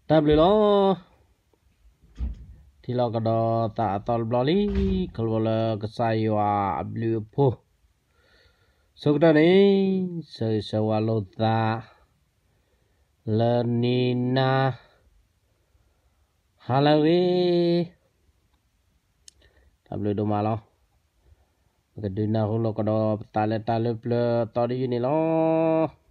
တၢ်ဘျုးလီၤ. ထံၣ်လိာ်ကဒီးသးအသီတဘျီလံ, ခီဖျိလၢကစၢ်ယွၤအဘျုးအဖှိၣ် ဆိကတၢၢ်န့ၣ် ဆၢဂ့ၤဆၢဝါလိာ်သး လၢနံၤနၤ ဟါလၢအဂ့ၤ, တၢ်ဘျုးဒိၣ်မးလီၤ. ပကဒုးနၢ်ဟူလိာ်ကဒီးပသးလၢတၢ်လၢပျၢၤအသီတယုၢ်န့ၣ်လီၤ.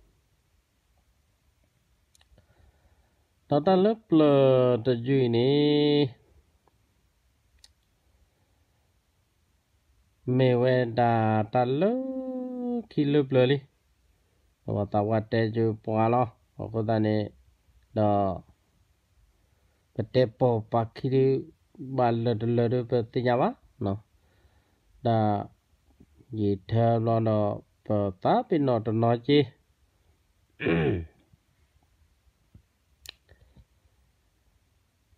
ဒီးတၢ်လၢပျၢၤတယုၢ်အံၤန့ၣ် မ့ၢ်ဝဲဒၣ်တၢ်လၢခံလၢပျၢၤလံ. ပဝဲသးပှၢ်တဲက့ၤပှၤလီၤ. အဃိသတးန့ၣ်ဒီး ပတဲပိာ်ပာ်ခံဒု ဘၣ်လၢတလၢဒု ပသ့ၣ်ညါဘၣ်, တၢ်ယံာ်ထၢဘျီဒီး ပသးပ့ၤနီၣ်တနီၤက့ၤ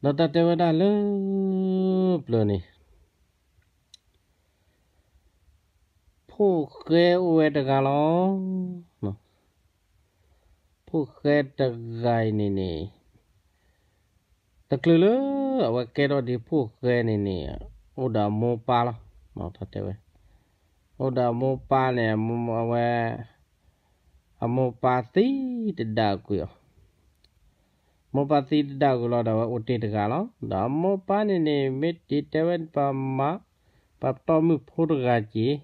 ဒီးတၢ်တဲဝဲဒၣ်လၢပျၢၤန့ၣ် ဖိၣ်ဃဲအိၣ်ဝဲတဂၤလီၤ. ဖိၣ်ဃဲတဂၤအံၤန့ၣ်န့ၣ် တချုးလၢအဝဲကဲထီၣ်ဒ်ဖိၣ်ဃဲန့ၣ်န့ၣ် အိၣ်ဒီးအမိၢ်ပၢ်လီၤ. တၢ်တဲဝဲ အိၣ်ဒီးအမိၢ်ပၢ်န့ၣ် အဝဲ အမိၢ်ပၢ်သံတဒၣ်ကွံာ်အီၤ, မိၢ်ပၢ်သံတဒၣ်ကွံာ်လီၤဒီး အဝဲအိၣ်တ့ၢ်တဂၤလီၤ. ဒီးအမိၢ်ပၢ်န့ၣ်န့ၣ် မ့ၢ်တ့ၢ်တဲဝဲပှၤမၤ ပှၤတီမုၣ်ဖိတဂၤက့ၤ,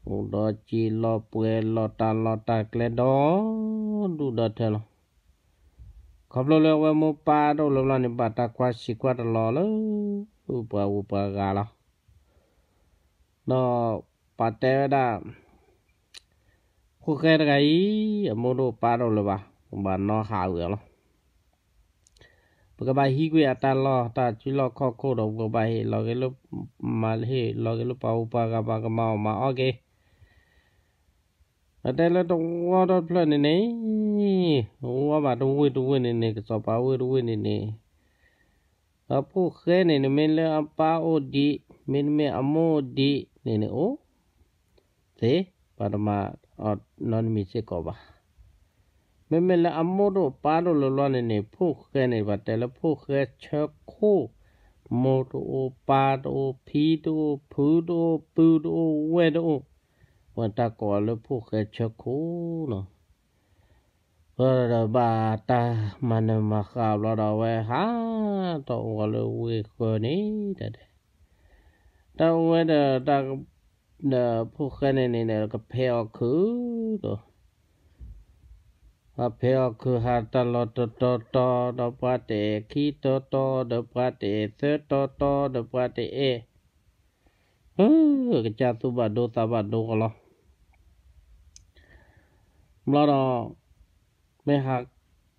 အိၣ်ဒီးစံာ်လီၤပှဲၤလီၤတၢ်လီၢ်တၢ်ကျဲဒီဒူၣ်ဒီထၢလီၤ. ခီဖျိလၢအဝဲမိၢ်ပၢ်တအိၣ်လၢၤဘျီန့ၣ် ဘၣ်တၢ်ကွၢ်ဆံးကွၢ်တလီၤလၢ ပှၤဂုၤပှၤဂၤလီၤ. ဒီးပှၤတဲဝဲဒၣ် ဖိၣ်ဃဲတဂၤအံၤ အမိၢ်တအိၣ်ပၢ်တအိၣ်လၢၤဘၣ်, ပဘၣ်နီၣ်ဟးဝံၤအီၤလီၤ. ပကဘၣ်ဟံးကွံာ်အတၢ်လီၢ်တၢ်စုလီၢ်ခီၣ်ခိၣ်ဒီး ပကဘၣ်ဟ့ၣ်လီၤက့ၤလၢ မၤဟ့ၣ်လီၤက့ၤလၢပှၤဂုၤပှၤဂၤ ပှၤကမၤအီၣ်မၤအီၣ်က့ၤ ပတဲလၢတဝီတဖျၢၣ်န့ၣ်န့ၣ်, ဝီဘၣ်တဝ့ၢ်တဝ့ၢ်န့ၣ်န့ၣ် ကစီၤပၤဝ့ၢ်တဝ့ၢ်န့ၣ်န့ၣ်, ဒီးဖိၣ်ဃဲန့ၣ်န့ၣ် မ့ၢ်လၢအပၢ်အိၣ်ဒံး, မ့တမ့ၢ်အမိၢ်အိၣ်ဒံးန့ၣ်န့ၣ် အိၣ်သ့, ပှၤတမၤအီၤနီတမံၤစ့ၢ်ကီးဘၣ်. မ့မ့ၢ်လၢအမိၢ်တအိၣ်ပၢ်တအိၣ်လၢၤဘျီန့ၣ်န့ၣ် ဖိၣ်ဃဲန့ၣ် ပှၤတဲလၢဖိၣ်ဃဲဆၢခိၣ်, မိၢ်တအိၣ်ပၢ်တအိၣ် ဖံတအိၣ်ဖုတအိၣ် ပုၢ်တအိၣ်ဝဲၢ်တအိၣ်, ပှၤတၢ်ကိးအီၤလၢဖိၣ်ဃဲဆၢခိၣ်လီၤ. ဒီးဘၣ်တၢ်မၤနၢၤမၤဃၣ်ဘျီဒီး အဝဲဟးထီၣ်အိၣ်ဂီၤလၢဝ့ၢ်ဃၢၤန့ၣ် တဲ, တၢ်အိၣ်ဝဲဒီး ဒီးဖိၣ်ဃဲန့ၣ်န့ၣ်ဒီး ကဖဲးအီၣ်ခုးဒီး အဖဲးအီၣ်ခုး ဟးတၢ်လီၢ်တတီၤတီၤ ဒီးပှၤတအဲၣ်ခံတီၤတီၤ ဒီးပှၤတအဲၣ်သၢတီၤတီၤ ဒီးပှၤတအဲၣ် ကစၢ်သူၣ်ဘၣ်ဒိသးဘၣ်ဒိကလီၤ. ဘျီဒီး မ့ၢ်ဟး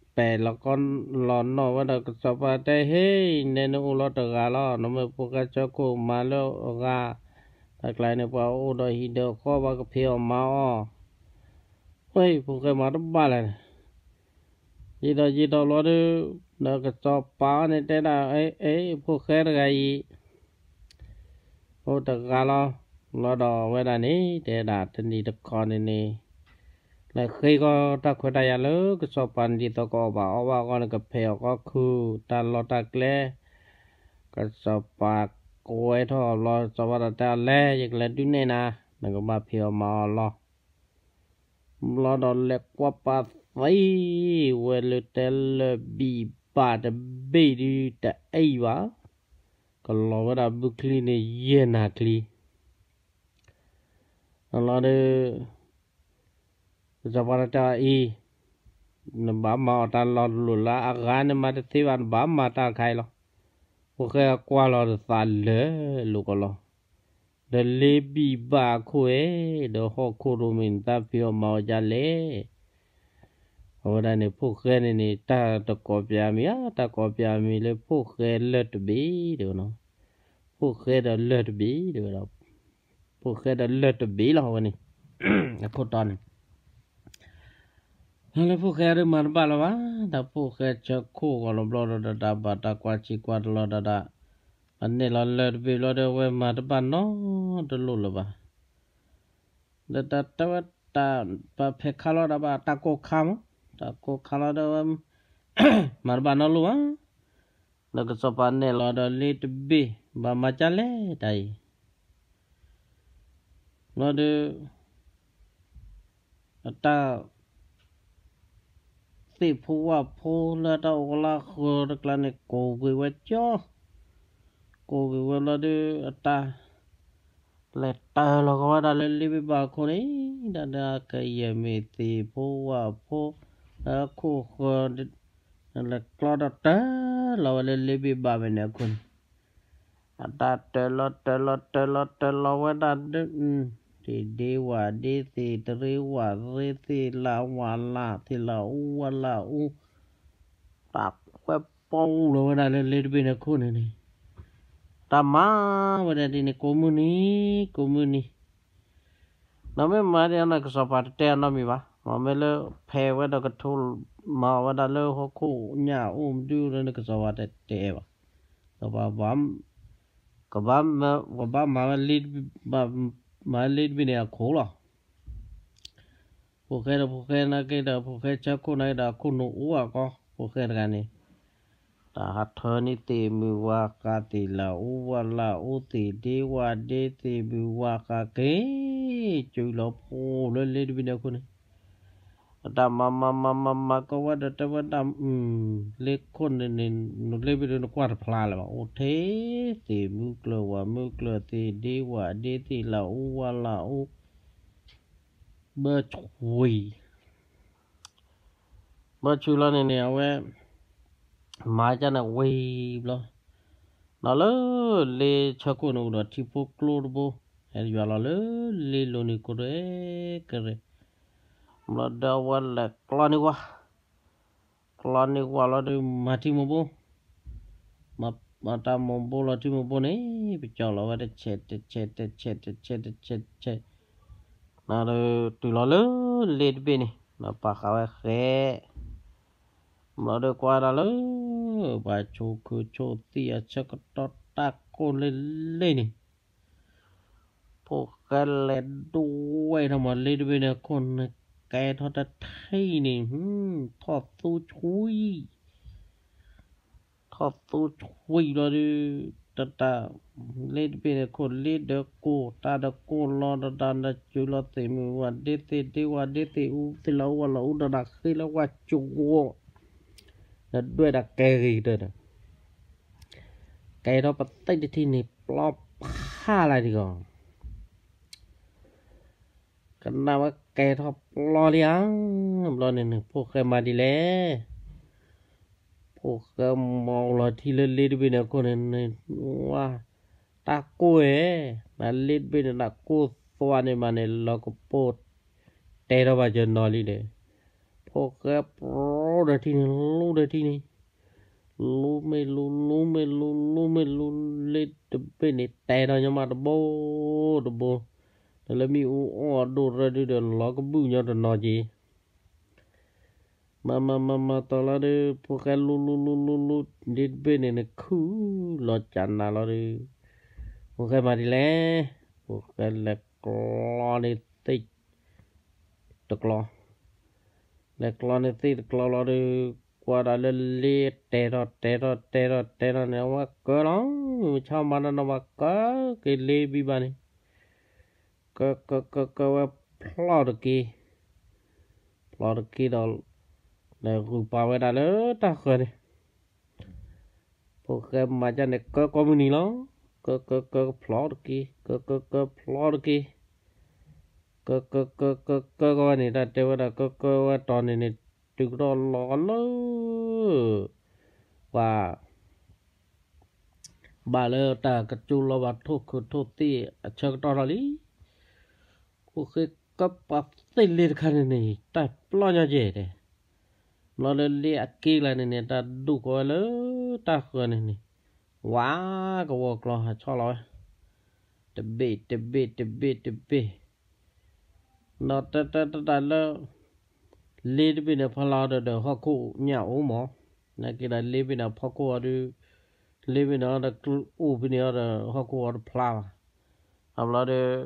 ပဲာ်လီၤကီလီၤနီၣ်ဝဲဒီး ကစီၤပၤတဲ ဟ့ၣ် နဲနအိၣ်လီၤတဂၤလီၤ, နမ့ၢ်ဖိၣ်ဃဲဆၢခိၣ်မၤလၢအဂၤ, တၢ်ကျါန့ၣ် ပှၤအိၣ်ဒီးဟံၣ်ဒီးဃီ ပှၤကဖံးအီၣ်မၤအီၣ်, ဝဲ ဖိၣ်ဃဲမၤတဘၣ်လဲၣ်. ယံာ်ဒီးယံာ်ဒီးလီၤဒီး ဒီးကစီၤပၤန့ၣ်တဲဒၣ် အ့ ဖိၣ်ဃဲတဂၤအံၤ အိၣ်တဂၤလီၤ. လီၤဒီးဝဲဒၣ်န့ၣ် တဲဒၣ်တနံၤတခီန့ၣ်န့ၣ် လဲၤဃ့ကီၢ်တၢ်ခွဲးတၢ်ယာ်လၢကစီၤပၤန့ၣ် ဒ်သိးကအီၣ်ဘၣ်အီဘၣ်အဂီၢ်န့ၣ် ကဖဲးအီၣ်ကီၢ်ခုး တၢ်လီၢ်တၢ်ကျဲ, ကစီၤပၤကွဲထီၣ်အဘျီ စီၤပၤဒီးတဲအီၤ လဲၤ ယကလဲၤဒုးနဲၣ်နၤ, နကဘၣ်ဖံးအီၣ်မၤအီၣ်လီၤ. ဘျီဒီးလဲၤကွၢ်ပာ်သံ ဝဲလၢတဲလၢာ်ဘံၣ်ဘၣ်တဘ့ၣ်ဒုးတအံၣ်ဘၣ်, ကလီၤဝဲဒၣ်ဘုချံန့ၣ်ယဲၢ်နၤချံ လီၤဒီး ကစီၤပၤတဲအီၤအံၤ, နဘၣ်မၤအီၣ်တၢ်လီၢ်တလိၣ်လၢအဂၤန့ၣ် မၤတသ့ဘၣ် နဘၣ်မၤတၢ်ခါအံၤလီၤ. ဖိၣ်ဃဲကွၢ်လီၤတသးလၢာ်လိာ်ကလီၤ, ဒီးလ့ဘံၣ်ဘၣ်အခိၣ်ဧၢ, ဒီးဟီၣ်ခိၣ်ရိၣ်မဲာ်န့ၣ် သးဖံးအီၣ်မၤအီၣ်ဒ်လဲၣ်. အဝဲဒၣ်န့ၣ် ဖိၣ်ဃဲန့ၣ်န့ၣ် တၢ်တကိးပၠးမံၤဧါ, တၢ်ကိးပၠးမံၤလၢဖိၣ်ဃဲလၢၢ်တဘ့ၣ်တဲဝဲနီၤ, ဖိၣ်ဃဲဒီးလၢၢ်တဘ့ၣ်တဲဝဲဒီး ဖိၣ်ဃဲဒီးလၢၢ်တဘ့ၣ်လီၤ အဝဲန့ၣ် အခိၣ်တီန့ၣ် လၢဖိၣ်ဃဲဒုးမၤတဘၣ်လၢၤဘၣ်, တၢ်ဖိၣ်ဃဲဆၢခိၣ်ဂီၤလီၤဘျီဒီး တၢ်ဘၣ်တၢ်ကွၢ်ဆံးကွၢ်တလီၤတၢ်ဒၣ်, အန့ၣ်လီၤလၢၢ်တဘ့ၣ်ဘျီဒီး အဝဲမၤတဘၣ်နီတလိၣ်လၢၤဘၣ်. ဒီးတၢ်တဲဝဲတၢ်ပာ်ဖဲးခါလီၤဒီးဘၣ်တၢ်ကိၢ်ခါမး, တၢ်ကိၢ်ခါလီၤဒီးဝဲ ချံ မၤတဘၣ်နီတလိၣ်ဘၣ်. ဒီးကစီၤပၤနဲၣ်လီၤဒီးလ့တဘ့ၣ် ဘၣ်မၤကၢ်လဲၣ်တၢ်အံၤ လီၤဒီး အတၢ် သ့ၣ်ဖိဝၣ်ဖိလၢတၢ်အိၣ်လၢဃၢၤတကျါန့ၣ် ကိးဂ့ၤဝဲကၠီ, ကိးဂ့ၤဝဲလီၤဒီး အတၢ် လဲၤတၢ်လီၤကဝဲဒၣ်လၢလ့ဘ့ၣ်ဘၣ်အခိၣ်န့ၣ်, တၢ်ဒၣ်ကယဲၢ်မ့ၢ်သ့ၣ်ဖိဝၣ်ဖိ လၢခိၣ်ဃၢၤ လဲၤကျီဒီးတၢ်လီၤဝဲလၢလ့ဘ့ၣ်ဘၣ်ဝဲန့ၣ်အခိၣ်န့ၣ်, အတၢ်တၢ်လီၤတၢ်လီၤတၢ်လီၤတၢ်လီၤဝဲဒၣ်ဒီး သ့ၣ်ဒ့ဝၣ်ဒ့ သ့ၣ်တရ့ဝၣ်ရ့ သ့ၣ်လၣ်ဝၣ်လၣ် သ့ၣ်လၣ်အူဝၣ်လၣ်အူ, တၢ်ကွဲးပီလီၤဝဲဒၣ်လၢလ့တဘ့ၣ်န့ၣ်အခိၣ်န့ၣ်န့ၣ်, တၢ်မၤဝဲဒၣ်ဒ်န့ၣ် ကိးမုၢ်နံၤ ကိးမုၢ်နံၤ နီၢ်မ့ၢ်မၤဒ်အနီၢ်ကစီၤပၤတတဲအနီတမံၤဘၣ်, မ့မ့ၢ်လၢဖဲဝဲဒီးကထိ မၤဝဲဒၣ်လၢဟီၣ်ခိၣ်ညၣ်အိၣ်မဒုလၢနကစီၤပၤတတဲဘၣ်, ကဘၣ် ကဘၣ်မၤဝဲလ့ မၤလ့တဘ့ၣ်န့ၣ်အခိၣ်လီၤ. ဖိၣ်ဃဲဒီးဖိၣ်ဃဲနာ်က့ဒီး ဖိၣ်ဃဲဆၢခိၣ်နာ်က့ဒီး အခိၣ်နူာ်အိၣ်အကီ ဖိၣ်ဃဲတဂၤန့ၣ် တၢ်ဟးထၢန့ၢ်သ့ၣ်မုၢ်ဝါဃး သ့ၣ်လၣ်အူဝၣ်လၣ်အူ သ့ၣ်ဒ့ဝၣ်ဒ့ သ့ၣ်မုၢ်ဝါဃးက့ၤ ကၠူလီၤဖိလၢလ့တဘ့ၣ်န့ၣ်အခိၣ်န့ၣ်, အတၢ်မၤမၤမၤမၤမၤကီဝဲဒီးတဲဝဲဒၣ် လ့ခိၣ်န့ၣ်န့ၣ် လ့ဘ့ၣ်ဒၣ်နကွၢ်တဖျါလၢၤဘၣ် အိၣ်ထဲသ့ၣ်မုၢ်ကျၢၢ်ဝၣ်မုၢ်ကျၢၢ် သ့ၣ်ဒ့ဝၣ်ဒ့ သ့ၣ်လၣ်အူဝၣ်လၣ်အူ ဘၢဆှံ ဘၢဆှံလီၤန့ၣ်န့ၣ် အဝဲ မၤကၢ်န့ၣ်ဝံၤဘျီ, ဒီးလၢလ့ဆၢခိၣ်န့ၣ်အိၣ်ဒီးထံဖိကျိတဘိ, ဟဲယွၤလီၤလၢလ့လိၤန့ၣ်ကိးရဲကရဲ, ဘျီဒီးအဝဲလဲၤကျီန့ၢ်ဝါ, ကျီန့ၢ်ဝါလီၤဒီးမၤထံမိၢ်ဘိ မၤတၢ်မိၢ်ဘိလီၤထံမိၢ်ဘိန့ၣ် ပကၠီလီၤဝဲတဆဲးတဆဲးတဆဲးတဆဲးတဆဲးတဆဲး, ဒီးတုၤလီၤလၢလ့တဘ့ၣ်န့ၣ် ဒီးပာ်ဃာ်ဝဲဃဲ, ဘျီဒီးကွၢ်ဒၣ်လၢ ပှၤဆိးခုဆိးသံၣ်အဆၢကတီၢ်တၢ်ကိၢ်လ့လ့န့ၣ် ဖိၣ်ဃဲလဲၤဒိဝဲထီၣ်မးလ့တဘ့ၣ်န့ၣ်အခိၣ်န့ၣ် ကဲထီၣ်တထံၣ်န့ၣ် ထီၣ်သူဆှံ ထီၣ်သူဆှံလီၤဒီး တၢ်တၢ် လ့တဘ့ၣ်န့ၣ်အခိၣ်လ့ဒီးကိၢ် တၢ်ဒီးကိၢ်လီၤဒီးတၢ်ဒီးစူၤလီၤ သ့ၣ်မုၢ်ဝၣ်ဒ့ သ့ၣ်ဒ့ဝၣ်ဒ့ သ့ၣ်အူ သ့ၣ်လၣ်အူဝၣ်လၣ်အူ ဒီးတၢ်ဃ့လၢဝၣ်ကဝီၤ ဒီးဒွဲၣ်တၢ်ကဲဂ့ၤကတၢၢ်ဒီး ကဲထီၣ်ပသ့ၣ်တထံၣ်န့ၣ် ပျီဖးလၢ်ဒံးဂီၢ် ကနၣ်ဝဲကဲထီၣ်ပျီလံဧါ, ဘျီန့ၣ်န့ၣ် ဖိၣ်ဃဲမၤဒ်လဲၣ်, ဖိၣ်ဃဲမၤလီၤထံလၢလ့တဘ့ၣ်န့ၣ်အခိၣ်န့ၣ်န့ၣ် ဝါ တၢ်ကိၢ်ဧဲ, နလ့တဘ့ၣ်န့ၣ် နကိၢ်သွါန့ၣ်မးန့ၣ် လီၤကပိၢ်တဲထီၣ်ဘၣ်ယနီၤလံဒီး, ဖိၣ်ဃဲပျီဒီးထံန့ၣ် လူဒီးထံန့ၣ် လူမ့ၢ်လူ လူမ့ၢ်လူ လူမ့ၢ်လူ လ့တဘ့ၣ်န့ၣ် တဲထီၣ်ညီမးတဘိတဘိ, ဒီးလၢမ့ၣ်အူအီၣ်အဒိၣ်ရၢဒုဒီး လီၤကဘုၣ်ညီတနီၤက့ၤ, မၤမၤမၤမၤတီၤလီၤဒီး ဖိၣ်ဃဲလူလူလူလူလူ လ့တဘ့ၣ်န့ၣ်န့ၣ် ခုၣ်လီၤကၢ်နၤလီၤဒီး ဖိၣ်ဃဲမၤဒ်လဲၣ်, ဖိၣ်ဃဲလဲၤကျီန့ၢ်သ့ၣ် တကျီ, လဲၤကျီန့ၢ်သ့ၣ်တကျီလီၤဒီး ကွၢ်ဒၣ်လၢလ့တဲထီၣ်တဲထီၣ်တဲထီၣ်တဲထီၣ်န့ၣ် အဝဲကၢလီၤ, မုၢ်မဆါမၤနီၢ်နီၢ်မးကၢက့ၤလ့ဘံၣ်ဘၣ်န့ၣ်, ကၢကၢကၢကၢဝဲဖျီၣ်တက့ၢ်, ဖျီၣ်တက့ၢ်ဒီး လဲၤဂုာ်ပာ်ဝဲဒၣ်လၢတၢ်ဃၢၤန့ၣ် ဖိၣ်ဃဲမၤကၢ်န့ၣ် ကၢကိးမုၢ်နံၤလီၤ, ကၢကၢကၢဖျီၣ်တက့ၢ်, ကၢကၢကၢဖျီၣ်တက့ၢ်, ကၢကၢကၢကၢကၢကၢဝဲန့ၣ် တၢ်တဲဝဲဒၣ်ကၢကၢဝဲတီၤန့ၣ်န့ၣ် တုၤကဒီးလီၤကလၢ ပှၤ ဘၣ်လၢတၢ်ကစူၤလီၤဘၣ်ထိၣ်ခုးထိၣ်သ့ၣ်အဆၢကတီၢ်ထီၣ်လံ, ဖိၣ်ဃဲကၢပှၤသ့ၣ်လ့တခါန့ၣ်န့ၣ် တၢ်ပျီညီကဲၣ်တဲ ဘျီလၢလ့အက့ကျါန့ၣ်န့ၣ် တၢ်ဒိၣ်ကီးဝဲလၢတၢ်ဃၢၤန့ၣ်န့ၣ်, ဝါကဝီၤကျီဟးဆီၣ်လီၤဝဲ, တဘ့ၣ်တဘ့ၣ်တဘ့ၣ်တဘ့ၣ်, ဒီးတၢ်တၢ်တၢ်တၢ်လၢ လ့တဘ့ၣ်န့ၣ်ဖီလာ်အီၤဒီး ဒီးဟီၣ်ခိၣ်ညၣ်အိၣ်မး, နာ်က့ဒီးလ့ဘ့ၣ်န့ၣ်ဖီခိၣ်အီၤဒီး, လ့ဘ့ၣ်န့ၣ်အီၤဒီးအိၣ်ဖဲန့ၣ်အီၤဒီး ဟီၣ်ခိၣ်အီၤတဖျါဘၣ်, အဘျီဒီး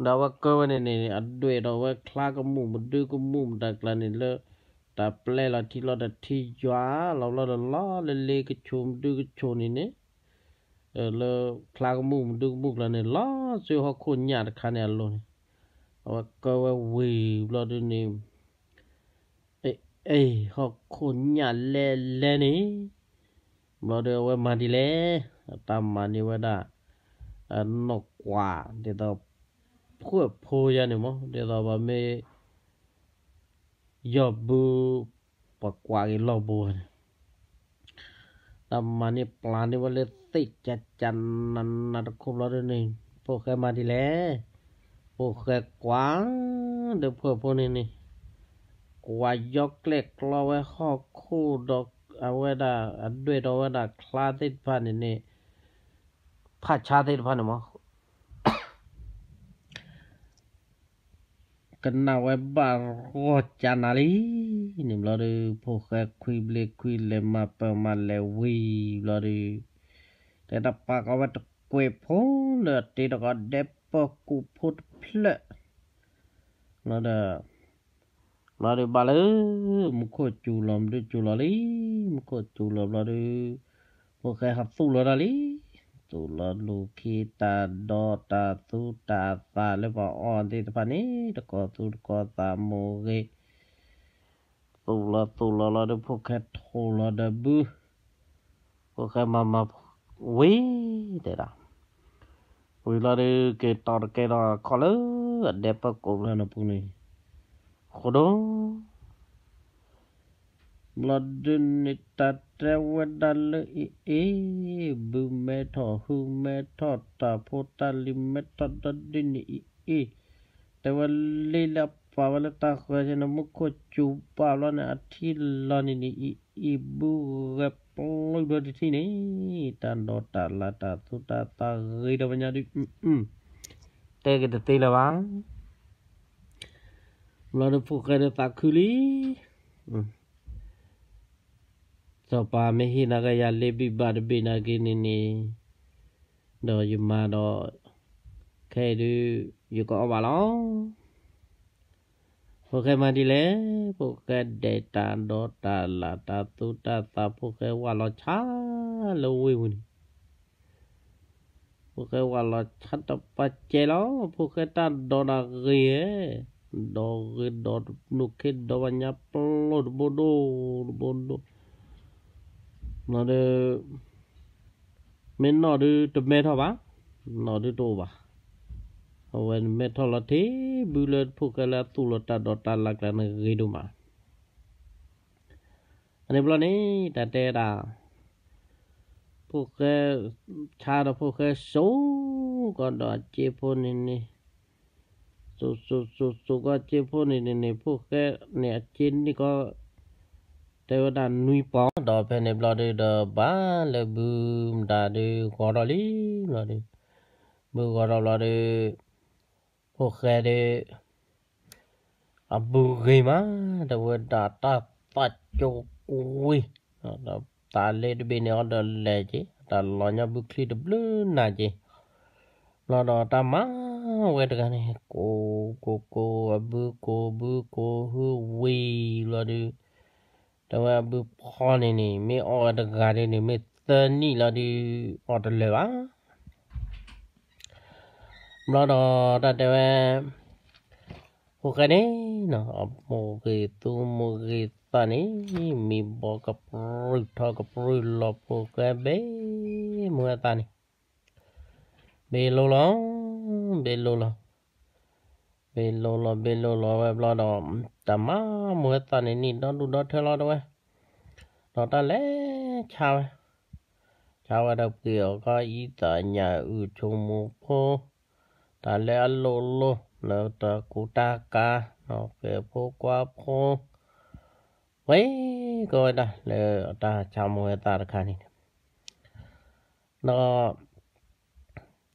ဒီးအဝဲကၢဝဲန့ၣ်န့ၣ် အဒွဲၣ်ဒီးဝဲချါကမူၣ်မဒုကမူၣ်မတၤကျါန့ၣ်လၢ တၢ်ပျဲလီၤထံလီၤတထံယွၤလီၤဘျီဒီး လီၤလၢလ့ကဆိးမဒုကဆိးန့ၣ်န့ၣ်, လၢချါကမူၣ်မဒုကမူၣ်ကျါန့ၣ် လီၤဆူဟီၣ်ခိၣ်ညၣ်တခါန့ၣ်အလိၤန့ၣ်, အဝဲကၢဝဲဝံၤဘျီဒုန့ၣ် အ့ ဟီၣ်ခိၣ်ညၣ်လဲလဲန့ၣ်, ဘျီဒီးအဝဲမၤဒ်လဲၣ်, တၢ်မၤန့ၢ်ဝဲဒၣ် အနီၢ်ကွၢ် ဒ်သိး ဖှၢၣ်ဖိယါန့ၣ်မး ဒ်သိးပမ့ၢ် ယီၢ်ဘု ပှၤကွၢ်က့ၤလီၢ်ဘိန့ၣ် တၢ်မၤန့ၢ်ပျၢ်န့ၢ်ဝဲလၢသ့ၣ်ကၠးကၠးနးနးတခိၣ်ဘျီဒုန့ၣ်, ဖိၣ်ဃဲမၤဒ်လဲၣ်, ဖိၣ်ဃဲကွၢ် ဒီးဖှၢၣ်ဖိန့ၣ်န့ၣ်, ကွၢ်ယီကျဲၣ်ကျီဝဲဟီၣ်ခိၣ်ဒီးအဝဲဒၣ်အဒွဲၣ်ဒီးဝဲဒၣ်ချါသ့ၣ်တဖၣ်န့ၣ်န့ၣ်, ဖးဆါသ့ၣ်တဖၣ်န့ၣ်မး ကနၣ်ဝဲဘၣ်ဂီၢ်ကၠးနၤလံ, န့ၣ်ဘျီဒု ဖိၣ်ဃဲခွံဘျ့ခွံလဲၤမၤပၢၤမၤလဲၤဝံၤဘျီဒု, တဲတၢ်ပာ်ကီဝဲတကွဲးဖိလၢအတ့တကီးဒဲးပၢၢ်ကူၣ်ဖိတဖျၢၣ်, ဘျီဒီး ဘျီဒုဘၣ်လၢ မူခိၣ်စူၤလီၤ မဒုစူၤလီၤလံ, မူခိၣ်စူၤလီၤဘျီဒု, ဖိၣ်ဃဲဟးသူၣ်လီၤတၢ်လံ, သူၣ်လီၤလူၤခံတၢ်ဒီးတၢ်သူတၢ်သၣ်လၢပှၤအီၣ်သ့ၣ်တဖၣ်န့ၣ် တကီၢ်သူတကီၢ်သၣ်မိၢ်ဂ့ၤ, သူၣ်လီၤသူၣ်လီၤလီၤဒီး ဖိၣ်ဃဲထိၣ်လီၤဒီးဘု, ဖိၣ်ဃဲမၤမၤဝံၤ တဲဒၣ် ဝံၤလီၤဒီး က့ၤတီတကဲထီၣ်ခီၣ်လၢအဒဲးပၢၢ်ကူၣ်ဖျၢၣ်န့ၣ်ပူၤန့ၣ်, ဃိဒိ ဘျီဒုန့ၣ် တၢ်တဲဝဲဒၣ်လၢအအံၤ, ဘုမဲထီၣ်ဟုမဲထီၣ်တၢ်ဖိတၢ်လံၤမဲထီၣ်ဒီဒုန့ၣ်အံၤ, တဲဝဲလံလၢအပာ်ဝဲလၢတၢ်ဃၢၤဆ့န့ၣ် မူခိၣ်စူၤပာ်ဘျီန့ၣ် အထံလီၤန့ၣ်န့ၣ်အံၤ ဘုဂဲၤပျုၢ်ဒီတထံၣ်န့ၣ်, တၢ်ဒီးတၢ်လၤတၢ်သူတၢ်သၣ်ဂ့ၤဒီးပညါဒု တဲက့ၤတသ့လၢၤဘၣ်. ဘျီဒီးဖိၣ်ဃဲဒီးသးခုလံ, စီၤပၤမ့ၢ်ဟ့ၣ်နၤကယၤလ့ဘံၣ်ဘၣ်တဘ့ၣ်နာ်က့န့ၣ်န့ၣ်, ဒီးယမၤဒီး ခဲအံၤဒု ယကအီၣ်ဘၣ်လီၤ. ဖိၣ်ဃဲမၤဒ်လဲၣ်, ဖိၣ်ဃဲဒဲးတၢ်ဒီးတၢ်လၤတၢ်သူတၢ်သၣ် ဖိၣ်ဃဲဝၢ်လီၤဆါလၢဝ့ၢ်ပူၤန့ၣ် ဖိၣ်ဃဲဝၢ်လီၤဆါတပာ်စဲလီၤ, ဖိၣ်ဃဲတၢ်ဒီးတၢ်ဂ့ၤဧၢ, ဒီးဂ့ၤဒီးတနုာ်ခ့ဒီးဘၣ်ညါပျိတဘိဒိၣ်တဘိဒိၣ်, ဒီး မ့ၢ်နီၢ်ဒုတမဲထီၣ်ဘၣ်, နီၢ်ဒုတအိၣ်ဘၣ်, အဝဲမဲထီၣ်လီၤထံဘုလၢဖိၣ်ဃဲလၢအသူၣ်လီၤတၢ်ဒီးတၢ်လၤကျါန့ၣ်ဂ့ၤဒိၣ်မး. အန့ၣ်ဘျီန့ၣ် တၢ်တဲဒၣ် ဖိၣ်ဃဲ ဆါဒီးဖိၣ်ဃဲစိာ်ကီးဒီးအစ့ဖိန့ၣ်န့ၣ်, စိာ်စိာ်စိာ်စိာ်ကီးအစ့ဖိန့ၣ်န့ၣ်န့ၣ် ဖိၣ်ဃဲန့ၣ်အစ့န့ၢ်ကီး တဲဝဲဒၣ်နွံပီၢ်, ဒီးဖဲန့ၣ်ဘျီဒုဒီး ဘၣ်လၢဘုမတၤဒုဂီၤထီၣ်လံဘျီဒု, ဘုဂီၤထီၣ်ဘျီဒု ဖိၣ်ဃဲဒု အဘုဂ့ၤမး, တဲဝဲဒၣ်တၢ်သးကၠိကွံာ်, ဒီးသးလ့တဘ့ၣ်န့ၣ်အီၤဒီးလဲၤက့ၤ, တၢ်လီၤညီဘုချံတဘျုးနၤက့ၤ, ဘျီဒီးတၢ်မၤဝဲတဂၤန့ၣ် ကိးကိးကိး အဘုကိးဘုကိးဟုဝံၤဘျီဒု တဲဝဲအဘုဖီန့ၣ်န့ၣ် မ့ၢ်အီၣ်ဝဲတဂၤဒုန့ၣ် မ့ၢ်သၢနံၣ်လီၤဒု အီၣ်တလၢာ်ဘၣ်. ဘျီဒီးတၢ်တဲဝဲ ဖိၣ်ဃဲန့ၣ်နီၤ အမိၢ်ဂ့ၤသူမိၢ်ဂ့ၤသးန့ၣ် မံဘီကပြုၢ်ထီၣ်ကပြုၢ်လီၤ ဖိၣ်ဃဲဘ့ၣ်မိၢ်ဝဲသးန့ၣ် ဘ့ၣ်လိၤလီၤ, ဘ့ၣ်လိၤလီၤ, ဘ့ၣ်လိၤလီၤ ဘ့ၣ်လိၤလီၤဝဲဘျီဒီး တၢ်မၤမိၢ်ဝဲသးန့ၣ် နံၣ်ဒီဒူၣ်ဒီထၢလီၤတဲဝဲ, ဒီးတၢ်လဲၤဆါဝဲ, ဆါဝဲဒီးပှ့ၤအီၤခီအံသးညၣ်အုၣ်ဆိမိၢ်ဖိ, တၢ်လၢအလိၣ်လိၣ် လၢတၢ်ကူတၢ်ကၤ, ဒီးပှ့ၤဖိကွၢ်ဖိ ဝဲကီဝဲဒၣ်လၢတၢ်ဆါမိၢ်ဝဲသးတခါန့ၣ်,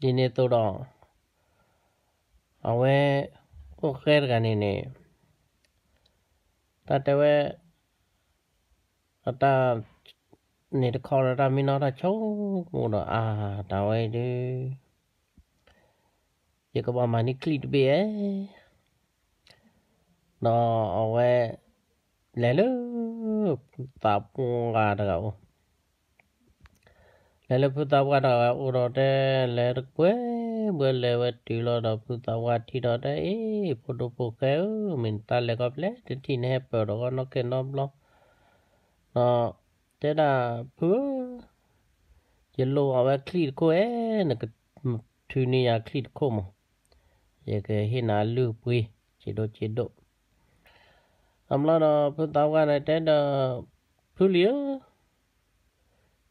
ဒီး ဒ်န့ၣ်အသိးဒီး အဝဲ ဖိၣ်ဃဲတဂၤန့ၣ်န့ၣ် တၢ်တဲဝဲ အတၢ် န့ၣ်တခီဒီးတၢ်မ့ၢ်နီၢ်တၢ်ဆိကမိၣ်ဒီး အါ တၢ်ဝဲဒု ယကဘၣ်မၤန့ၢ်ချံတဘ့ၣ်ဧါ, ဒီးအဝဲ လဲၤလၢ ဖုသးပှၢ်တဂၤအိၣ်, လဲၤလၢဖုသးပှၢ်တဂၤအိၣ်ဒီးတဲ, လဲၤတကွဲဘှဲ လဲၤဝဲတုၤလီၤဒီး ဖုသးပှၢ်ထံၣ်ဒီးတဲ, အ့ ဖိဒိၣ်ဖိၣ်ဃဲဧၢ, မ့ၢ်နတၢ်လဲၤခီဖျဲၣ်တထံၣ် နဟဲပၢၢ်ဒီးကီနီၣ်ခဲနီတဘျီ, ဒီးတဲဒၣ်ဖုဧၢ, ယလိၣ်အီၣ်ဝဲချံၣ်တခိၣ်ဧဲ, နကထုးန့ၢ်ယၤချံၣ်တခိၣ်မး, ယကဟ့ၣ်နၤအလုၢ်အပှ့ၤ, စံးဒိၣ်စံးဒိၣ်. အဘျီဒီးဖုသးပှၢ်န့ၣ်တဲဒီး, ဖုလံၤဧၢ,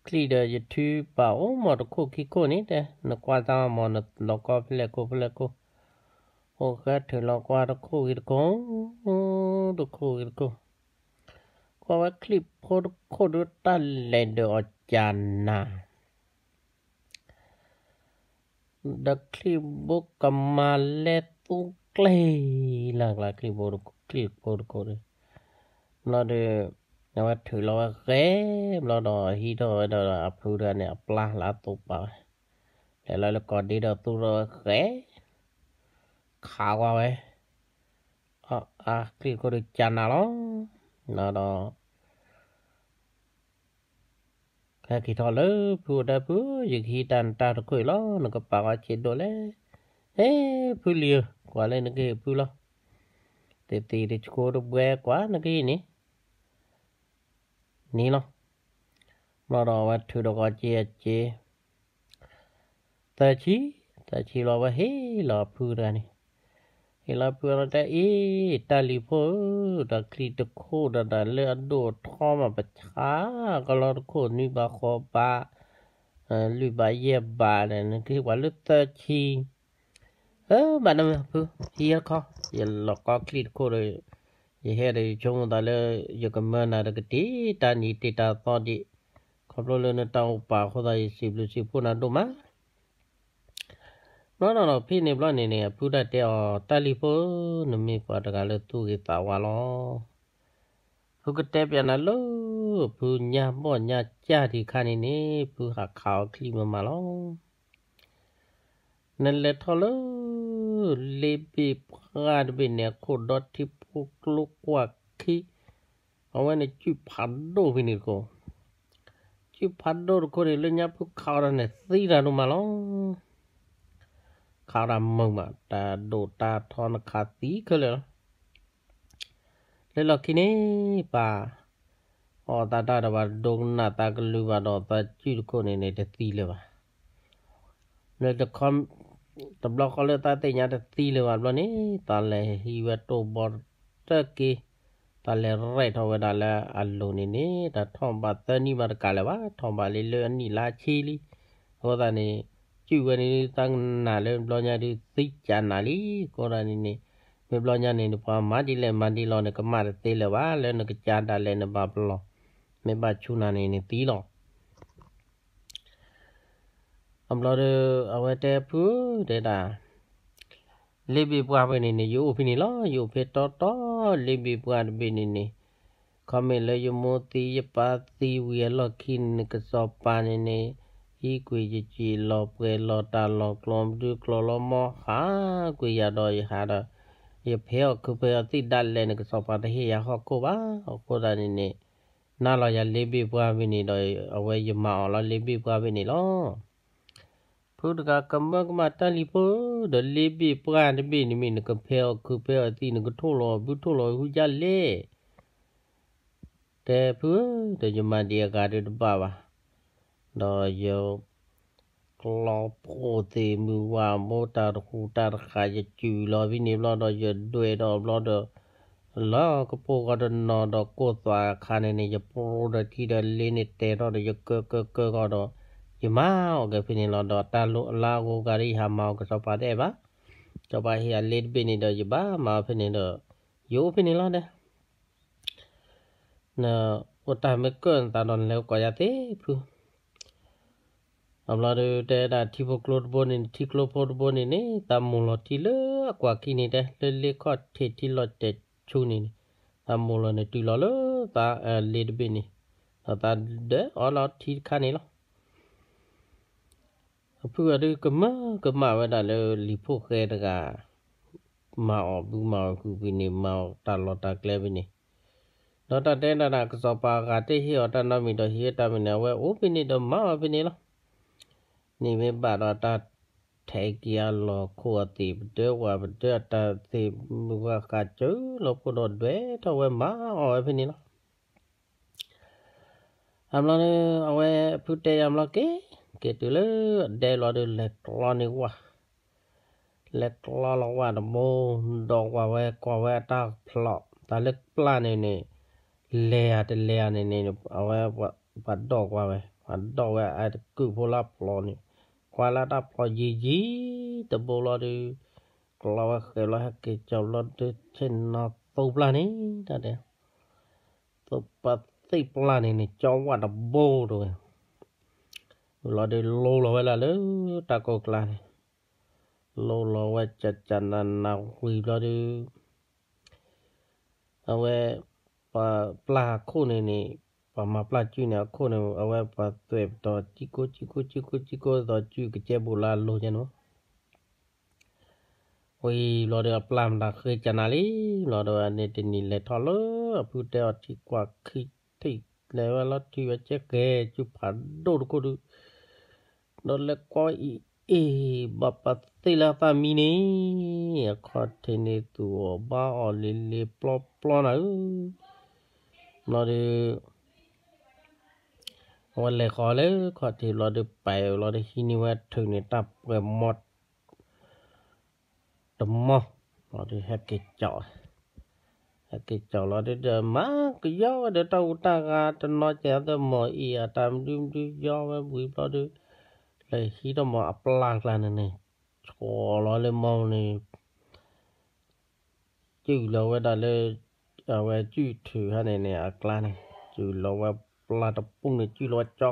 ချံၣ်ဒီးယထုးပာ်အိၣ်မးတခိၣ်ခံခိၣ်န့ၣ်တဲ, နကွၢ်တၢ်မး နလီၤကီဖဲလဲၣ်ခိၣ်ဖဲလဲၣ်ခိၣ်, အိၣ်ဃဲထုးလီၤကွၢ်တခိၣ်ဂ့ၤတခိၣ်, တခိၣ်ဂ့ၤတခိၣ်, ကွၢ်ဝဲချံၣ်ဖိတခိၣ်ဒီး တၢ်လဲၤဒၢးအီၤကၢနၤ ဒီးချံၣ်ဘိကမၤလဲသူကျဲလၢ်ကျါ ချံၣ်ဖိတခိၣ်ဒီး, ဘျီဒီး အဝဲထုးလီၤဝဲဃဲ, ဘျီဒီးဟံးထီၣ်ဝဲဒီးအဖုတဂၤန့ၣ် အပျၢ်လၢအသိးပာ်ဝဲ, လဲၤလီၤလၢကီၢ်ဒ့ဒီးသူထီၣ်ဝဲဃဲ, ခးကွၢ်ဝဲ, အါ ချံၣ်တခိၣ်ဒီးကၢနၤလီၤ, ဘျီဒီး ဟဲက့ၤထီၣ်လၢဖုအိၣ်ဒီးဖု, ယကဟံးတၢ်နတၢ်တခိၣ်အံၤလီၤ, နကပာ်ဃီစ့ဒိၣ်လဲၣ်. ဟဲ, ဖုလံၤဧၢ, ကွၢ်လၢနကဟ့ၣ်ဖုလီၤ. သ့ၣ်သ့ၣ်တဆှိတဘှဲကွၢ်နကဟ့ၣ်န့ၣ်, န့ၣ်လီၤ. ဘျီဒီးအဝဲထုးဒီးဃီစ့အစ့ သၢဆံ, သၢဆံလီၤဝဲဟ့ၣ်လီၤအဖုတဂၤန့ၣ်, ဟ့ၣ်လီၤဖုအီၤတဲအံၤ, တၢ်လံၤဖိဧၢ, တၢ်ချံၣ်တခိၣ်ဒီးတၢ်လၢအဒိၣ်အထီမး ပဆါကလီတခိၣ်နွံဘးဃိးဘး, လွံၢ်ဘးယဲၢ်ဘးန့ၣ် နကဟ့ၣ်ပှၤလၢသၢဆံ အၢ ဘၣ်နမ့ၢ်ဖု, ဟံးခီ, ယလီၤကီချံၣ်တခိၣ်ဒီး, ယဟဲဒီးယဆိကမိၣ်သးလၢ ယကမၢနၤဒီးကတ့ၢ်တၢ်နံၤတ့ၢ်တၢ်သီဒံး, ခီဖျိလၢနတၢ်အိၣ်ပာ်အဃိသတး ယစံးဘျုးစံးဖှိၣ်နၤဒိၣ်မး. ဘျီဒီးဖဲန့ၣ်ဘျီန့ၣ်န့ၣ် အဖုတၢ်တဲအီၤ, တၢ်လံၤဖိဧၢ, နမ့ၢ်ပှၤတဂၤလၢသူၣ်ဂ့ၤသးဝါလီၤ. ဖုကတဲပျးနၤလၢ ဖုညါဘီၣ်ညါကၢ်ဒံးခါန့ၣ်န့ၣ် ဖုဟးခးအီၤချံၣ်မးမးလီၤ. နလဲၤထီၣ်လၢ လ့ဘ့ၣ်ပှၢ်တဘ့ၣ်န့ၣ် အခိၣ်ဒီထံဖိကျိကွၢ်ခံ, အဝဲန့ၣ် စုၣ်ဖးဒိၣ်ဖဲန့ၣ်တခိၣ်, စုၣ်ဖးဒိၣ်တခိၣ်န့ၣ် လၢညါဖုခးအီၤဒီးန့ၣ် သံတၢ်ဒိၣ်မးလီၤ. ခးအီၤတၢ်မုာ်မး တၢ်ဒိၣ်တၢ်ထီနခးသံခဲလၢာ်လီၤ. လၢလီၢ်ခံန့ၣ် ပၢ် အီၣ်သးတၢ်ဒီးဘၣ်ဒိကနၣ်သးကလုၢ်ဘၣ်ဒီး သးစုၣ်တခိၣ်န့ၣ်န့ၣ် တသံလၢၤဘၣ်. လၢတခီ တဘျီဃီလၢသးသ့ၣ်ညါတသံလၢၤဘၣ်ဘျီန့ၣ် သးလဲၤဟံးဝဲတိၢ်ဘီတက့ၢ်, သးလဲၤရဲၣ်ထီၣ်ဝဲဒၣ်လၢအလိၤန့ၣ်န့ၣ် တၢ်ထီၣ်ဘးသၢနံၣ်မးတကးလၢၤဘၣ်, ထီၣ်ဘးလံလၢအနံၣ်လါဆံလံ. အဃိသတးန့ၣ် စုၣ်ဝဲန့ၣ် သးကနၣ်လၢဘျီညါဒုးသံကနၣ်လံ. အဃိသတးန့ၣ်န့ၣ် မ့ၢ်ဘျီညါန့ၣ် နပှၤမၤဒ်လဲၣ်မၤဒ်လဲၣ်န့ၣ် ကမၣ်တသ့လၢၤဘၣ်, လၢနကစၢ်ဒၣ်လဲာ်နဘၣ်ပလီၢ်, မ့ၢ်ဘၣ်ဆူၣ်နၤန့ၣ် နသံလီၤ. အဘျီဒီး အဝဲတဲဖု တဲဒၣ် လ့ဘ့ၣ်ပှၢ်ဖဲန့ၣ်န့ၣ် ယအိၣ်ဖဲန့ၣ်လီၤ. ယအိၣ်ဖဲတီတီ လ့ဘ့ၣ်ပှၢ်တဘ့ၣ်န့ၣ်န့ၣ်, ခီမ့ၢ်လၢယမိၢ်သံယပၢ်သံဝံၤအလီၢ်ခံန့ၣ် ကစီၤပၤန့ၣ်န့ၣ် ဟံးကွံာ်ယစံာ်လီၤပှဲၤလီၤတၢ်လီၤကျီဒုကျီလီၤမီၢ် ဟးကွံာ်ယၤဒီးယဟးဒီး ယဖဲးအီၣ်ခုးဖဲးအီၣ်သံၣ်ဒၣ်လဲာ်န့ၣ် ကစီၤပၤတဟ့ၣ်ယၤဟီၣ်ခိၣ်ဘၣ်. အဃိသတးန့ၣ်န့ၣ် နၤလီၤယၤလ့ဘ့ၣ်ပှၢ်ဖဲန့ၣ်ဒီး အဝဲယမၤအီၤလီၤလ့ဘ့ၣ်ပှၢ်ဖဲန့ၣ်လီၤ. ဖုတဂၤကမၢကမၣ် တၢ်လံၤဖိဧၢ, ဒီးလ့ဘ့ၣ်ပှၢ်တဘ့ၣ်န့ၣ်မ့ၢ် နကဖဲးအီၣ်ခုးဖဲးအီၣ်သံၣ် နကထိၣ်လီၤအီၤဘုထိၣ်လီၤအီၤဟုဒ်လဲၣ် တဲဖုဧၢ, ဒီးယမၤဒံးအဂၤဒုးတဘၣ်ဘၣ်, ဒီးယ ကျီဖိသ့ၣ်မုၢ်ဝၤဘိတၢ်တဃူတၢ်တဃာ် ယစူၢ်လီၤဖဲန့ၣ်ဘျီဒီး ယဒွဲၣ်ဒီးဘျီဒီး လၢကပိာ်ဂီၤတနီၤဒီးကိၢ်သွးအခါန့ၣ်န့ၣ် ယပြိဒီးထံဒီးလ့န့ၣ်တဲထီၣ်ဒီး ယကၢကၢကၢဂီၤဒီး ယမၤအီၣ်က့ၤဖဲန့ၣ်လီၤ. ဒီးတၢ်လီၢ်အလါအဂိၤဂၤဒီး ယဟးမၤအီၣ်ကစီၤပၤတအဲၣ်ဘၣ်. စီၤပၤဟ့ၣ်ယၤလ့တဘ့ၣ်န့ၣ်ဒီး ယဘၣ်မၤအီၣ်ဖဲန့ၣ်ဒီး ယအိၣ်ဖဲန့ၣ်လီၤဒီး နအိၣ်တၢ်မ့ၢ်ကၢၢ်နသးဒီး နလဲၤအိၣ်ကိးယၤသ့ဖု. အဘျီဒီးတဲဒၣ်ထံဖိကျိတဘိန့ၣ် ထံကျိဖိတဘိန့ၣ်န့ၣ် သးမိၢ်လီၤထံလၢအကွၢ်ခံန့ၣ်တဲ လၢလ့ခီၣ်ထံးထံလီၤတဲာ်ဆူန့ၣ်န့ၣ် သးမိၢ်လီၤန့ၣ်တုၤလီၤလၢသးလ့တဘ့ၣ်န့ၣ် ဒီးသးဒၢအီၤလီၤထံတခါန့ၣ်လီၤ. အဖုဂၤဒုးကမၢကမၣ်ဝဲဒၣ်လၢလံၤဖိၣ်ဃဲတဂၤ မၤအီၣ်ဘုမၤအီၣ်ဟုၣ်ဖဲန့ၣ် မၤအီၣ်တၢ်လီၢ်တၢ်ကျဲဖဲန့ၣ် ဒီးတၢ်တဲဒၣ်န့ၣ် ကစီၤပၤအဂၤတဟ့ၣ်အီၤတၢ်နီတမံၤဒီး ဟံးဝဲတၢ်မနုၤန့ၣ် အဝဲအိၣ်ဖဲန့ၣ်ဒီးမၤအီၤဖဲန့ၣ်လီၤ. န့ၣ်မ့ၢ်ဘၣ်ဒီးတၢ်ထဲးက့ၤအလီၢ်ခိၣ်အသ့ၣ်ပဒၢဝၤပဒၢအတၢ်သ့ၣ်မုၢ်ဂၤဃာ်စၢလီၤဖိဒီးဒွဲၣ်ထီၣ်ဝဲမၤအီၤဝဲဖဲန့ၣ်လီၤ. အဘျီဒီး အဝဲဖုတဲယၤဘျီက့ၤ, က့ၤတုၤလၢအဒဲဘျီဒီး လဲၤကျီန့ၢ်ဝၣ်, လဲၤကျီလီၤဝၣ်တဘိ, ဒီးကွၢ်ဝဲ ကွၢ်ဝဲအတၢ်ဖျီၣ် တၢ်လၢပျၢ်န့ၣ်န့ၣ် လဲၤဧါတလဲၤဧါန့ၣ်န့ၣ် အဝဲပှၤဒီးကွၢ်ဝဲ, ပှၤဒီးဝဲအတကုၢ်ဖိလၢအဖျီၣ်န့ၣ်, ကွၢ်လၢတၢ်ဖျီၣ်ယံာ်ယံာ်တဘိလီၤဒီး ကျီဝဲဃဲၤလီၤဟဲက့ၤကီၤလီၤဒီး ဆ့ၣ်နီၤသိပျၢ်န့ၣ် တၢ်တဲ သိပသ့ၣ်ပျၢ်န့ၣ်န့ၣ် ကၠီဝၣ်တဘိတဝဲ, ဝံၤလီၤဒီးလိလီၤဝဲဒၣ်လၢတၢ်ကိၢ်ကျါန့ၣ်, လိလီၤဝဲကၠးကၠးနးနးဝံၤဘျီဒီး အဝဲ ပှၤပျၢ်အခိၣ်န့ၣ်န့ၣ်, ပှၤမၤပျၢ်စုန့ၣ်အခိၣ်န့ၣ် အဝဲပှၤသွဲၣ်ပတီၢ် ကံကိကံကိကံကိကံကိသိးစုကစဲဘူးလၢအလိၤကဲန့ၣ် ဝံၤဘျီဒီးအပျၢ်မတၤဃ့ကနၤလံ, ဘျီဒီးန့ၣ်တနံၤလဲၤထီၣ်လၢအဖုတဲအီၤထံကွၢ်ခံထံၣ် လဲၤဝဲလီၤထံၣ်ဝဲကဲကဲစုဖးဒိၣ်တခိၣ်ဒုး, ဒီးလဲၤကွၢ်အံၤအ့ၣ် ဘၣ်ပသ့ၣ်လၢအသၣ်မံန့ၣ်, အခီၣ်ထံးန့ၣ်သူၣ်အီၣ်ဘါအီၣ်လံၤလံၤပျီပျီနၤဧၢ, ဘျီဒီး အဝဲလဲၤဃီၤလၢခီၣ်ထံးဘျီဒီး ပာ်အီၤဘျီဒီး ဟံးန့ၢ်ဝဲထုးန့ၣ် တၢ်ပှဲၤမီၢ် တမီၢ်, ဘျီဒီးဟဲက့ၤကၠီၣ်, ဟဲက့ၤကၠီၣ်လီၤဒီး မၤကယီဝဲဒီးတၢ်အူတၢ်ဂၤတနီၤကဲသၢမီၢ်အံၤ အတၢ်မဒုမဒုယီဝဲဝံၤဘျီဒီး လဲၤဟံးထီၣ်မီၢ်အပျၢ်ကျါန့ၣ်န့ၣ်, ဆိးလီၤလၢမီၢ်န့ၣ် စုၣ်လီၤဝဲဒၣ်လၢ အဝဲစုၣ်ထုးဟဲန့ၣ်န့ၣ် အကျါန့ၣ် စုၣ်လီၤဝဲပျၢ်တပူၤန့ၣ် စုၣ်လီၤဝဲကၠီ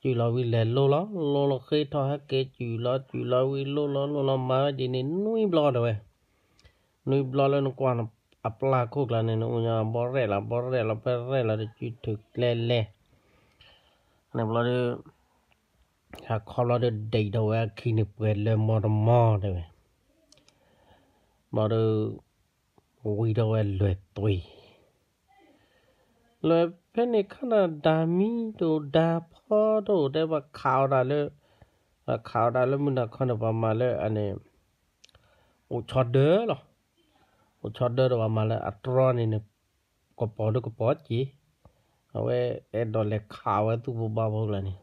ခြး, စုၣ်လီၤဝံၤလဲၤလိလီၤ, လိလီၤဃ့ထီၣ်ဟဲက့ၤစုၣ်လီၤ စုၣ်လီၤဝံၤလိလီၤ လိလီၤ မၤဝဲဒ်န့ၣ်နွံဘျီတဝဲ, နွံဘျီလၢနကွၢ်အပျၢ်ခိၣ်ကျါန့ၣ် နအိၣ်ညီဘီရဲၣ်လီၤ ဘီရဲၣ်လီၤ ဘီရဲၣ်လီၤဒီးစုၣ်ထုးကျဲလဲၤ န့ၣ်ဘျီဒီး ဟးခီဘျီဒီးဒံးထီၣ်ဝဲအခံန့ၣ် ပှဲၤလၢမီၢ်တမီၢ်တဲဝဲ, ဘျီဒီး ဝံၤထီၣ်ဝဲလွဲၢ်သွံၣ်, လွဲၢ်ဖဲန့ၣ်ခါန့ၣ် ဒၤမံတအိၣ် ဒၤဖီတအိၣ် တဲပှၤခးအီၣ်တၢ်လၢ, ပှၤခးအီၣ်တၢ်လၢမုၢ်နၤခီန့ၣ် ပှၤမၤလၢအန့ၣ် အိၣ်ဆီဒၢလီၤ, အိၣ်ဆီဒၢဒီးပှၤမၤလၢအတြီန့ၣ်န့ၣ် ကပီၤဒိၣ်ကပီၤစ့ၢ်, အဝဲအဲၣ်ဒိးလဲၤခးဝဲသူၣ်ဖိဘါဖိကျါန့ၣ်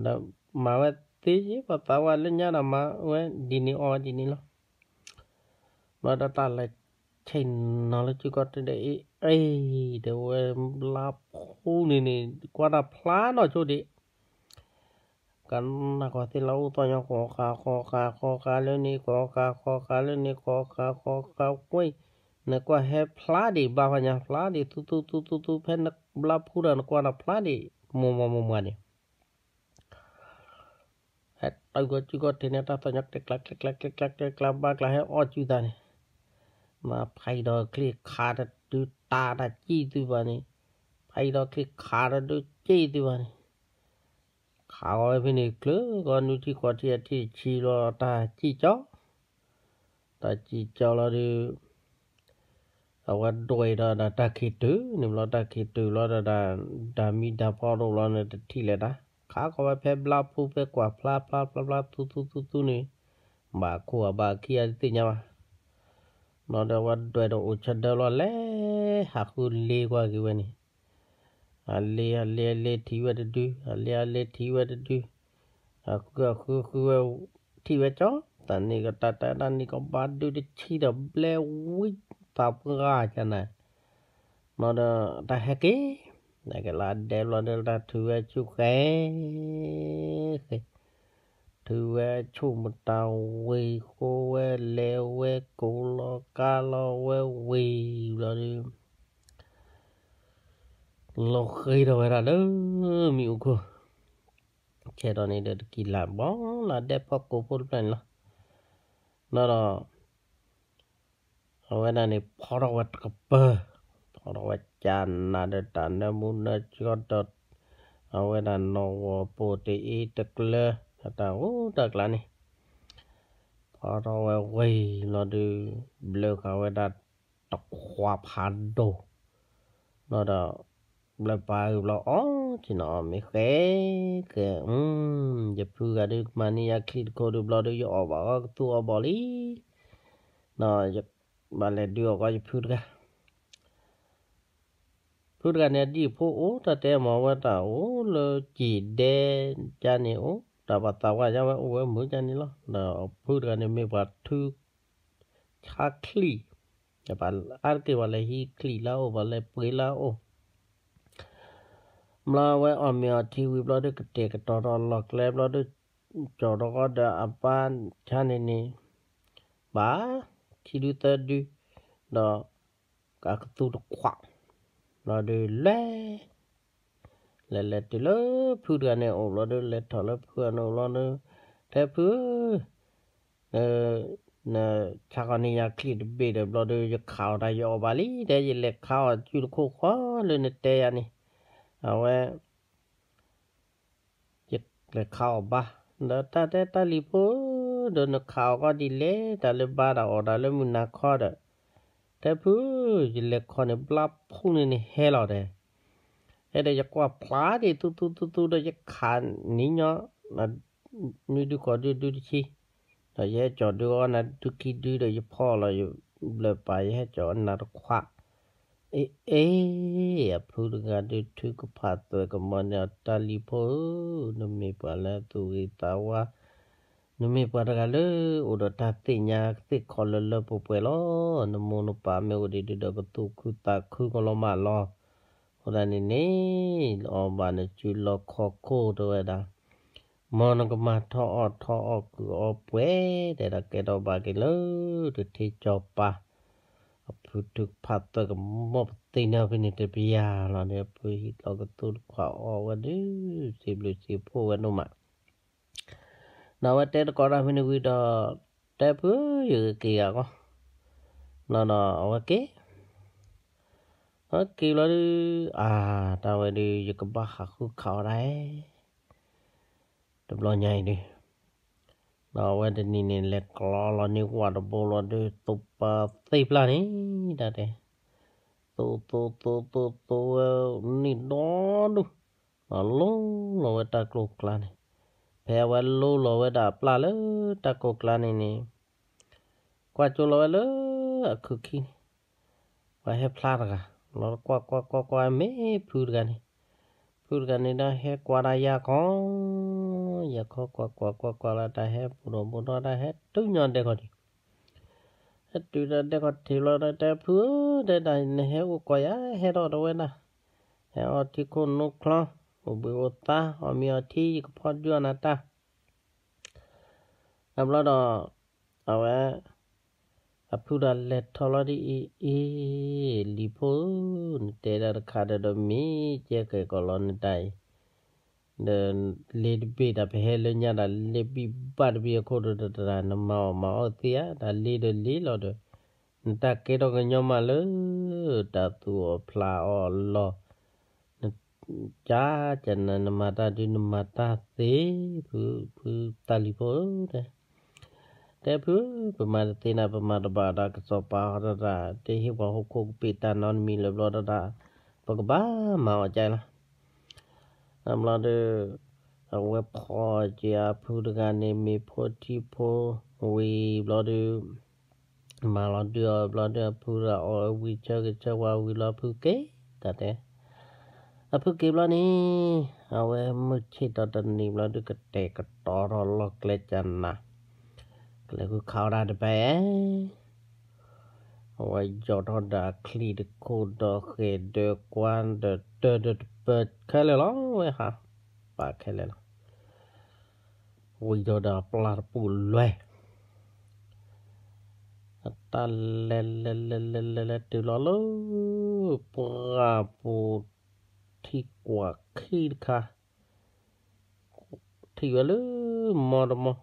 ဒီးမၤဝဲသ့ယ့ၢ် ပှၤသးဝဲလၢညါဒီးမၤဝဲဒ်န့ၣ်အီၣ်ဝဲဒ်န့ၣ်လီၤ. ဘျီဒီးတၢ်လဲၤဆ့ၣ်နီၤလၢစုကီၢ်တဒဲးအံၤ အ့ၣ် တဲဝဲဘျါဖူန့ၣ်န့ၣ် ကွၢ်တၢ်ဖျါနီၢ်ဆိဒံး ကနၣ်ကီၢ်သ့ၣ်လီၤအိၣ်သီၣ်ညီ ဃီဃာ်ဃီဃာ် ဃီဃာ်လၢန့ၣ် ဃီဃာ်ဃီဃာ်လၢန့ၣ် ဃီဃာ်ဃီဃာ်ဝဲ, နကွၢ်ဟဲဖျါဒံး ဘၣ်ဖးညါဖျါဒံး သူသူသူသူသူ ဖဲနဘျါဖူဒီး နကွၢ်တၢ်ဖျါဒံး မိၢ်မိၢ်မိၢ်မိၢ်န့ၣ် ဟဲတုၤကီၢ်စုကီၢ်ထံးန့ၣ် တၢ်သီၣ်ညီ ကျဲကျါ ကျဲကျါ ကျဲကျါ ကျဲကျါ ဘၣ်ကျါ ဟဲအီၣ်စုသးန့ၣ်, မၤဖးအံၤဒီးချံၣ်ခးတဒု တၢ်တၢ်စံၣ်သုဘၣ်န့ၣ်, ဖးအံၤဒီးချံၣ်ခးတဒု စံၣ်သုဘၣ်န့ၣ်, ခးဝဲဖဲန့ၣ် ချုးကီၢ်နွံထံၣ်ဃိးထံၣ်အထံၣ်ဆံလီၤ တၢ်စံၣ်ကၠီ တၢ်စံၣ်ကၠီလီၤဒီး အဝဲဒွဲၣ်ဒီးတၢ်ခံးတုၤန့ၣ်ဘျီ တၢ်ခံးတုၤလီၤဒီး ဒၤမံဒၤဖီတအိၣ်လီၤန့ၣ် တထံၣ်လဲၤတၢ် ခးကီးဝဲဖဲဘျါဖူ ဖဲကွၢ်ဖျါဖျါဖျါဖျါ သူသူသူသူန့ၣ် ဘၣ်ခိၣ်အဘၣ်ခံဂၤတသ့ၣ်ညါဘၣ်. ဘျီဒီးအဝဲဒွဲၣ်ဒီးအိၣ်ဆၢဒၢလီၤ လဲၤဟးဃုလ့ကွၢ်က့ၤဝဲန့ၣ် အလ့အလ့အလ့ထံၣ်ဝဲတဒု အလ့အလ့ထံၣ်ဝဲတဒု အဃုအဃုဃုဝဲ ထံၣ်ဝဲကၠီ တၢ်န့ၣ်ကတၢ်တၢ်တၢ်န့ၣ်ကဘၣ်ဒုးတဆံဒီးဘျဲဝံသးပှၢ်ကနၤ ဘျီဒီးတၢ်ဟဲက့ၤ နကလၢဒဲးဘျီဒီးတၢ်ထုးဝဲဆူၣ်ဃဲ ဃဲ ထုးဝဲဆူၣ်မတၤဝံၤဃိဝဲလဲၤဝဲကိးလီၤကါလီၤဝဲဝံၤဘျီဒီး လီၤဃ့ထီၣ်ဝဲဒၣ်လၢမ့ၣ်အူခိၣ် ဆဲးဒီးန့ၣ်ဒီးတကံၢ်လၢ်ဘီလၢဒဲးဖီကိးဖိတဖျၢၣ်န့ၣ်လီၤ. ဘျီဒီး အဝဲဒၣ်န့ၣ် ဖီထီၣ်ဝဲတကပၢၢ် ဖီထီၣ်ဝဲကၠးနးဒီးတၢ်နၢမူနၢဆှီဒီး အဝဲဒၣ်နီၢ်ဂီၤပိာ်တအ့တကျၢၤ အတၢ်အိၣ်တၢ်ကျါန့ၣ် ဖီထီၣ်ဝဲဝံၤလီၤဒီး ဘျၢဃာ်ဝဲဒၣ် တခွးဖးဒိၣ်, ဘျီဒီး ဘျၢၣ်ပၤဂ့ၤဘျီအီၣ်ဆ့ၣ်နီၤအီၣ်မ့ၤဃဲ ဃဲ, ယဖုဂၤဒုးကမၤန့ၢ်ယၤချံတခိၣ်ဒုးဘျီဒုး ယအီၣ်ဘၣ်အီကသူအီၣ်ဘီၣ်လံ, ဒီးယဘၣ်လဲၤဒုးအီၣ်ကီးယဖုတဂၤ ဖုတဂၤန့ၣ် အဒံၣ်ဖိအိၣ်တၢ်တဲမၤဝဲတၢ်အိၣ်လၢက့ၤဒဲကန့ၣ်အိၣ် တၢ်ပှၤသးဝါယါဝဲအိၣ်ဝဲမုာ်ကန့ၣ်လီၤ. ဒီးဖုတဂၤန့ၣ်မ့ၢ်ပှၤထု ဆါချံ, ပှၤအါတက့ၢ်ပှၤလဲၤဟံးချံလၢအအိၣ် ပှၤလဲၤပှ့ၤလၢအအိၣ် ဘျီဝဲအီၣ်မ့ၤအီထံဝံၤဘျီဒုး ကတဲာ်ကတီၤထီၣ်လီၢ်ကျဲဘျီဒုး ကၠီၣ်ထီၣ်ဃီဒီးအပၢ်ဆါန့ၣ်န့ၣ် ဘၣ် ခံဒုသၢဒု ဒီး အကသူတခွး ဘျီဒုးလဲၤ လဲၤလဲၤတုၤလၢဖုတဂၤန့ၣ်အိၣ်ဘျီဒုး လဲၤထီၣ်လၢဖုတဂၤန့ၣ်အိၣ်ဘျီဒုး တဲဖုဧၢ နဆါဃီန့ၢ်ယၤချံတဘ့ၣ်ဒီးဘျီဒုး ယခးအီၣ်တၢ်ယအီၣ်ဘၣ်လံ တဲယလဲၤခးအီၣ်စုတခိၣ်ဃီလၢနတဲယၤန့ၣ် အဝဲ ယလဲၤခးအီၣ်ဘၣ် ဒီးတၢ်တဲတၢ်လံၤဖိဧၢ ဒီးနခးအီၣ်ကီၢ်ဒ်လဲၣ် တၢ်လၢဘါတၢ်အီၣ်တၢ်လၢမုၢ်နၤခီဒီး တဲဖုဧၢ ယလဲၤခီန့ၣ် ဘျါဖူန့ၣ်န့ၣ်ဟဲလီၤတဲ ဟဲဒီးယကွၢ်ဖျါဒ်သူသူသူသူဒီးယခးနံၤညီ နွံဒုဃိးဒုဒုတဆံ ဒီးယဟဲကၠီၣ်ဒုအီနၤဒုခံဒုဒီးယဖီလီၤ ယဘျၢၣ်ပာ် ယဟဲကၠီၣ်အီနၤတခွး အ့ အ့ အဖုတဂၤဒုးထုကဖၣ်သွဲၣ်ကမီၤန့ၣ် တၢ်လံၤဖိဧၢ, နမ့ၢ်ပှၤလၢအသူၣ်ဂ့ၤသးဝါ, နမ့ၢ်ပှၤတဂၤလၢအိၣ်ဒီးတၢ်သ့ၣ်ညါသ့ၣ်ခီလၢလၢပှဲၤပှဲၤလီၤ. နမိၢ်နပၢ်မ့ၢ်အိၣ်ဒံးဒုးဒီးကသူၣ်ခုသးခုကလီၤမးလီၤ. အဃိသတးန့ၣ်န့ၣ် လီၤဘၣ်နစုလီၢ်ခီၣ်ခိၣ်တဲဝဲဒၣ် မ်နကမၤထီၣ်အီၣ်ထီၣ်အီၣ်ကုၢ်အီပှဲၤ တဲဒၣ်ကဲထီၣ်ဘၣ်က့ၤလၢ တထ့ကၠီၤပၤ အဖုထုကဖၣ်သွဲၣ်ကမီၤပသ့ၣ်ညါဖဲန့ၣ်တပျၢ်လီၤန့ၣ် အဖုဟံးလီၤကသူၣ်တခွးအီၣ်ဝဲဒုး စံးဘျုးစံးဖှိၣ်ဝဲဒိၣ်မး ဒီးအဝဲတဲတကိးတၢ်ဖဲန့ၣ်ဝံၤဒီး တဲဖု ယကက့ၤဂၤကီၢ် ဘျီဒီးအဝဲက့ၤ အဝဲက့ၤဘျီဒုး အါ တၢ်ဝဲဒုး ယကဘၣ်ဟးဃုခးအီၣ်ဒၣ် တဘျီညါအံၤဒုး ဒီးအဝဲတနံၤန့ၣ် လဲၤကျီလီၤန့ၢ်ဝၣ်တဘိလီၤဒုး သိးပၢသ့ၣ်ဖျါန့ၣ် တၢ်တဲ သိးသိးသိးသိးသိးဝဲန့ၣ်ဒီဒူၣ် ဒီးလိလီၤဝဲတၢ်ကျိကျါန့ၣ် ဖဲအဝဲလိလီၤဝဲဒၣ်အပျၢ်လၢတၢ်ကျိကျါန့ၣ်န့ၣ် ကွၢ်ကၠိလီၤဝဲလၢအခုၣ်ခံန့ၣ် ပှၤဟဲဖျါတဂၤ လီၤကွၢ်ကွၢ်ကွၢ်ကွၢ်မ့ၢ်ဖုတဂၤန့ၣ် ဖုတဂၤန့ၣ်ဒီးဟဲကွၢ်တၢ်ယၤခီ ယၤခီကွၢ်ကွၢ်ကွၢ်ကွၢ်လၢတၢ်ဟဲပူၤဒီးဘိထီၣ်တၢ်ဟဲတုၤညီဒဲခီၣ်ထံး ဟဲတုၤဒီးဒဲခီၣ်ထံးလီၤဒီးတဲဖုဧၢ တဲဒၣ်နဟဲအိၣ်ကီၢ်ယၤ ဟဲထီၣ်တဝဲဒၣ် ဟဲအီထံခိၣ်နိချီ အိၣ်ဘှံးအိၣ်သါ အီၣ်မ့ၤအီထံ ယကဖီဒုးအီၣ်နၤတၢ် အဘျီဒီး အဝဲ အဖုဒီးလဲၤထီၣ်လီၤဒ်အံၤ အ့ လံၤဖိဧၢ နတဲဒၣ်တခါဒီးဒီးမ့ၢ်ကဲကဲကီးလီၤနတၢ်အံၤ ဒီးလ့တဘ့ၣ်တၢ်ပဟဲလၢညါတၢ်လ့ဘံၣ်ဘၣ်တဘ့ၣ်အခိၣ်ဒီးတၢ် နမၤအီၣ်မၤအီၣ်သ့ဧါ တၢ်လ့ဒီးလ့လီၤဒီး နတၢ်ကဲထီၣ်ကညီမးလၢ တၢ်သူၣ်အီၣ်ဖျးအီၣ်အလီၢ် န ကၢ်ကၢ်န နမၤတၢ်ဒုးနမၤတၢ်သ့ ဖု ဖုတၢ်လံၤဖိဧၢ တဲ တဲဖု ပမၤတသ့နၤ ပမၤတဘၣ်တၢ်ကစီၤပၤဟီတၢ် တဟ့ၣ်ပှၤဟီၣ်ခိၣ်ကပ့းတၢ်နီတမံၤလၢၤဘျီတၢ် ပကဘၣ်မၤအီၣ်ကၢ်လီၤ အဘျီဒီး အဝဲဖီက့ၤအဖုတဂၤန့ၣ် မ့ၤဖိထံဖိဝံၤဘျီဒီး မၤလီၤဒုးအီၤဘျီဒီး အဖုဒီးအီၣ်ဝံၤဆၢဂ့ၤဆၢဝါဝံၤလီၤ အဖုက့ၤ တၢ်တဲ အဖုက့ၤဘျီန့ၣ် အဝဲမုၢ်ဆ့ၣ်ထီၣ်တနံၤဘျီဒုး ကတဲာ်ကတီၤထီၣ်လီၢ်ကျဲကနၤ ကလဲၤဃုခးအီၣ်တၢ်တဘၣ်ဧါ အဝဲယီၢ်ထီၣ်ဒီးအချံတခိၣ်ဒီးဃဲၤဒီးကွၢ်ဒီးတၢ်ဒီးတပၢၢ် ခဲလၢာ်လီၤ ဝဲဟး ပာ်ခဲလၢာ်လီၤ ဝံၤဒီးဒီးအပျၢ်တပူၤလွဲၢ် အတၢ်လဲၤလဲၤလဲၤလဲၤလဲၤလဲၤတုၤလီၤလၢ ပှၢ်ပူၤထံကွၢ်ခံတခါ ထံၣ်ဝဲလၢ မီတမီ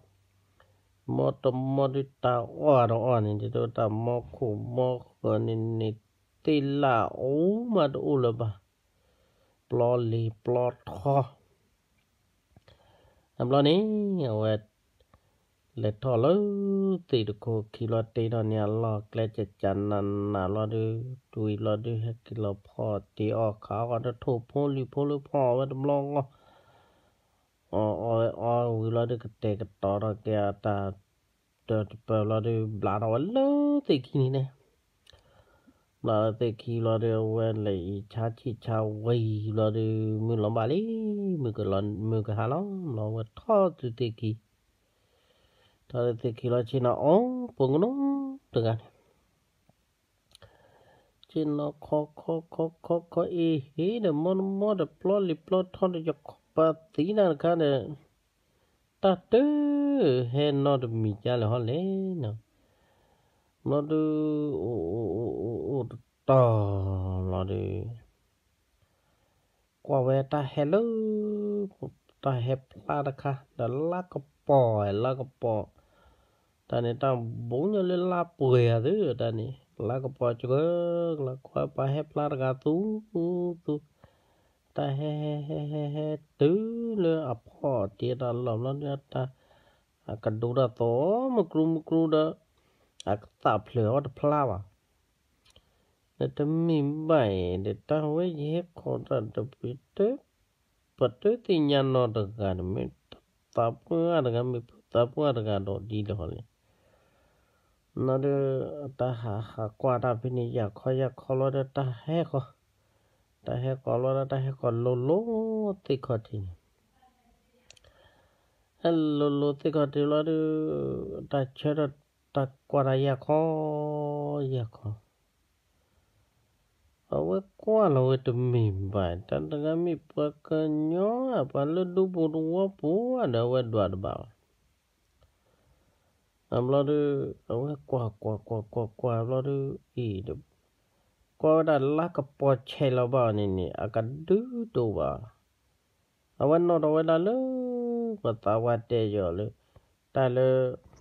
မီတမီဒုးတၢ်အီၣ်တအီၣ်န့ၣ် ဒ်သိးတၢ်မီခိၣ်မီဃၢၤန့ၣ်န့ၣ် သ့ၣ်လၣ်အိၣ်မးတအိၣ်လၢၤဘၣ် ပျီလံၤပျီထီ အဘျီန့ၣ် အဝဲ လဲၤထီၣ်လၢသ့ၣ်တခိၣ်ခံလီၤ တ့ထီၣ်န့ၢ်အလီၢ်ကျဲ ကကနးနးလီၤဒုး, တွံၢ်လီၤဒုး ဟဲက့ၤလီၤဖီၣ်တ့ၢ်အီၣ်ခးအီၣ် တထိၣ်ဖိလံာ်ဖိလၢဖီၣ်ဝဲတဘျီဂီၢ်, အီၣ်အီၣ်ဝံၤလီၤဒုး ကတဲာ်ကတီၤထီၣ်က့ၤအတၢ်တၢၢ်တပၢၢ်လီၤဒုး ဘျးထီၣ်ဝဲလၢသ့ၣ်ခံန့ၣ်န့ၣ်, ဘျးလၢသ့ၣ်ခံလီၤဒုး အဝဲလဲၤအံၤဆါဆံၣ်ဆါဝံၤလီၤဒုး မုၢ်လီၤဘၣ်လံ, မုၢ်ကလီၤ မုၢ်ကဟါလီၤလီၤ အဝဲထီၣ်တုၤသ့ၣ်ခံ, ထီၣ်တုၤသ့ၣ်ခံလီၤ ဆ့ၣ်နီၤအီၣ်ပိာ်ကနိတဂၤန့ၣ် ဆ့ၣ်နီၤခီခီခီခီခီ အ့ဟ့ဒီး မီနမီဒီးပျီလံာ်ပျီထီဒီး ယခီပၤသံနၤတခါဒီး တၢ်တဟဲနီတမံၤကါလဲၣ်ဟီလဲၣ်နီၤ, ဘျီဒုး အိၣ်အိၣ်အိၣ်အိၣ်တတီၤလီၤဒုး ကွၢ်ဝဲတၢ်ဟဲလၢ တၢ်ဟဲဖျါတခါ ဒီးလါကပီၤ လါကပီၤ, တၢ်န့ၣ်တၢ်ဘူးညီလၢလါပှဲၤအသုတၢ်န့ၣ် လါကပီၤစကၢကလီၤ ကွၢ်ပှၤဟဲဖျါတဂၤသူ သူ တၢ်ဟဲဟဲဟဲဟဲဟဲတုၤလၢအဖီၣ်တ့ၢ်တၢ်လီၢ်ဘျီဒုး တၢ် အကဒိတၢ်သိးမုၢ်ကျူမုၢ်ကျူဒီး အကသးဖျၢၣ်အီၤတဖျါဘၣ် ဒီးတမ့ၢ်ဘၣ်အံၤ ဒီးတၢ်ဝဲယဟဲခီတၢ်တပ့ၤတၢ် ပတသ့ၣ်ညါနီတဂၤဒီး မ့ၢ်သးပှၢ်တဂၤ မ့ၢ်ဖုသးပှၢ်တဂၤဒီးဒ်လဲၣ်ဟီလဲၣ်, နီၤဒီး တၢ်ဟးဟးကွၢ်တၢ်ဖဲန့ၣ် ယၢ်ခီယၢ်ခီလီၤဒီး တၢ်ဟဲဃီၤ, တၢ်ဟဲဃီၤလီၤဒီး တၢ်ဟဲဃီၤလိၤလိၤသ့ၣ်ခီၣ်ထံးန့ၣ် ဟဲလိၤလိၤသ့ၣ်ခီၣ်ထံးလီၤဒီး တၢ်ဆၢထၢၣ်တၢ်ကွၢ်တၢ်ယၢ်ခီ ယၢ်ခီ အဝဲကွၢ်လီၤဝဲတမ့ၢ်ဘၣ် တၢ်တဂၤမ့ၢ်ပှၤကညီ ပှၤလၢဒူပူၤသဝီပူၤဒီး အဝဲဒွးတဘၣ်ဘၣ် အဘျီဒီး အဝဲကွၢ်ကွၢ်ကွၢ်ကွၢ်ကွၢ်ဘျီဒီး အံၤဒီး ကွၢ်ဝဲဒၣ်လါကပီၤဆဲးလီၤဘၣ်အီၤန့ၣ်န့ၣ် အကဒုတအိၣ်ဘၣ် အဝဲနီၣ်ထီၣ်ဝဲဒၣ်လၢ ပှၤသးဝါတဲယီၤလၢ တၢ်လၢ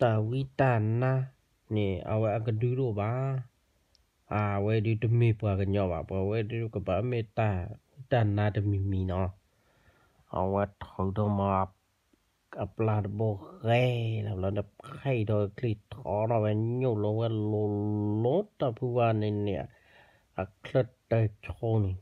တၢ်ဝံတၢ်နါန့ၣ် အဝဲအကဒုတအိၣ်ဘၣ် အဝဲဒုးတမ့ၢ်ပှၤကညီဘၣ် ပှၤဝဲဒုးကဘၣ်မ့ၢ်တၢ်ဝံတၢ်နါတမံၤမံၤနီၤ အဝဲထုးထီၣ်မၤ အပျၢ်တဘိဂဲၤလီၤဘျီဒီး ဖဲးထီၣ်ချံထီၣ်ထီၣ်ဝဲညိၣ်လီၤဝဲလိၤလိၤ တၢ်ဖုဝါန့ၣ်န့ၣ် အချၢတၢ်ဆိန့ၣ်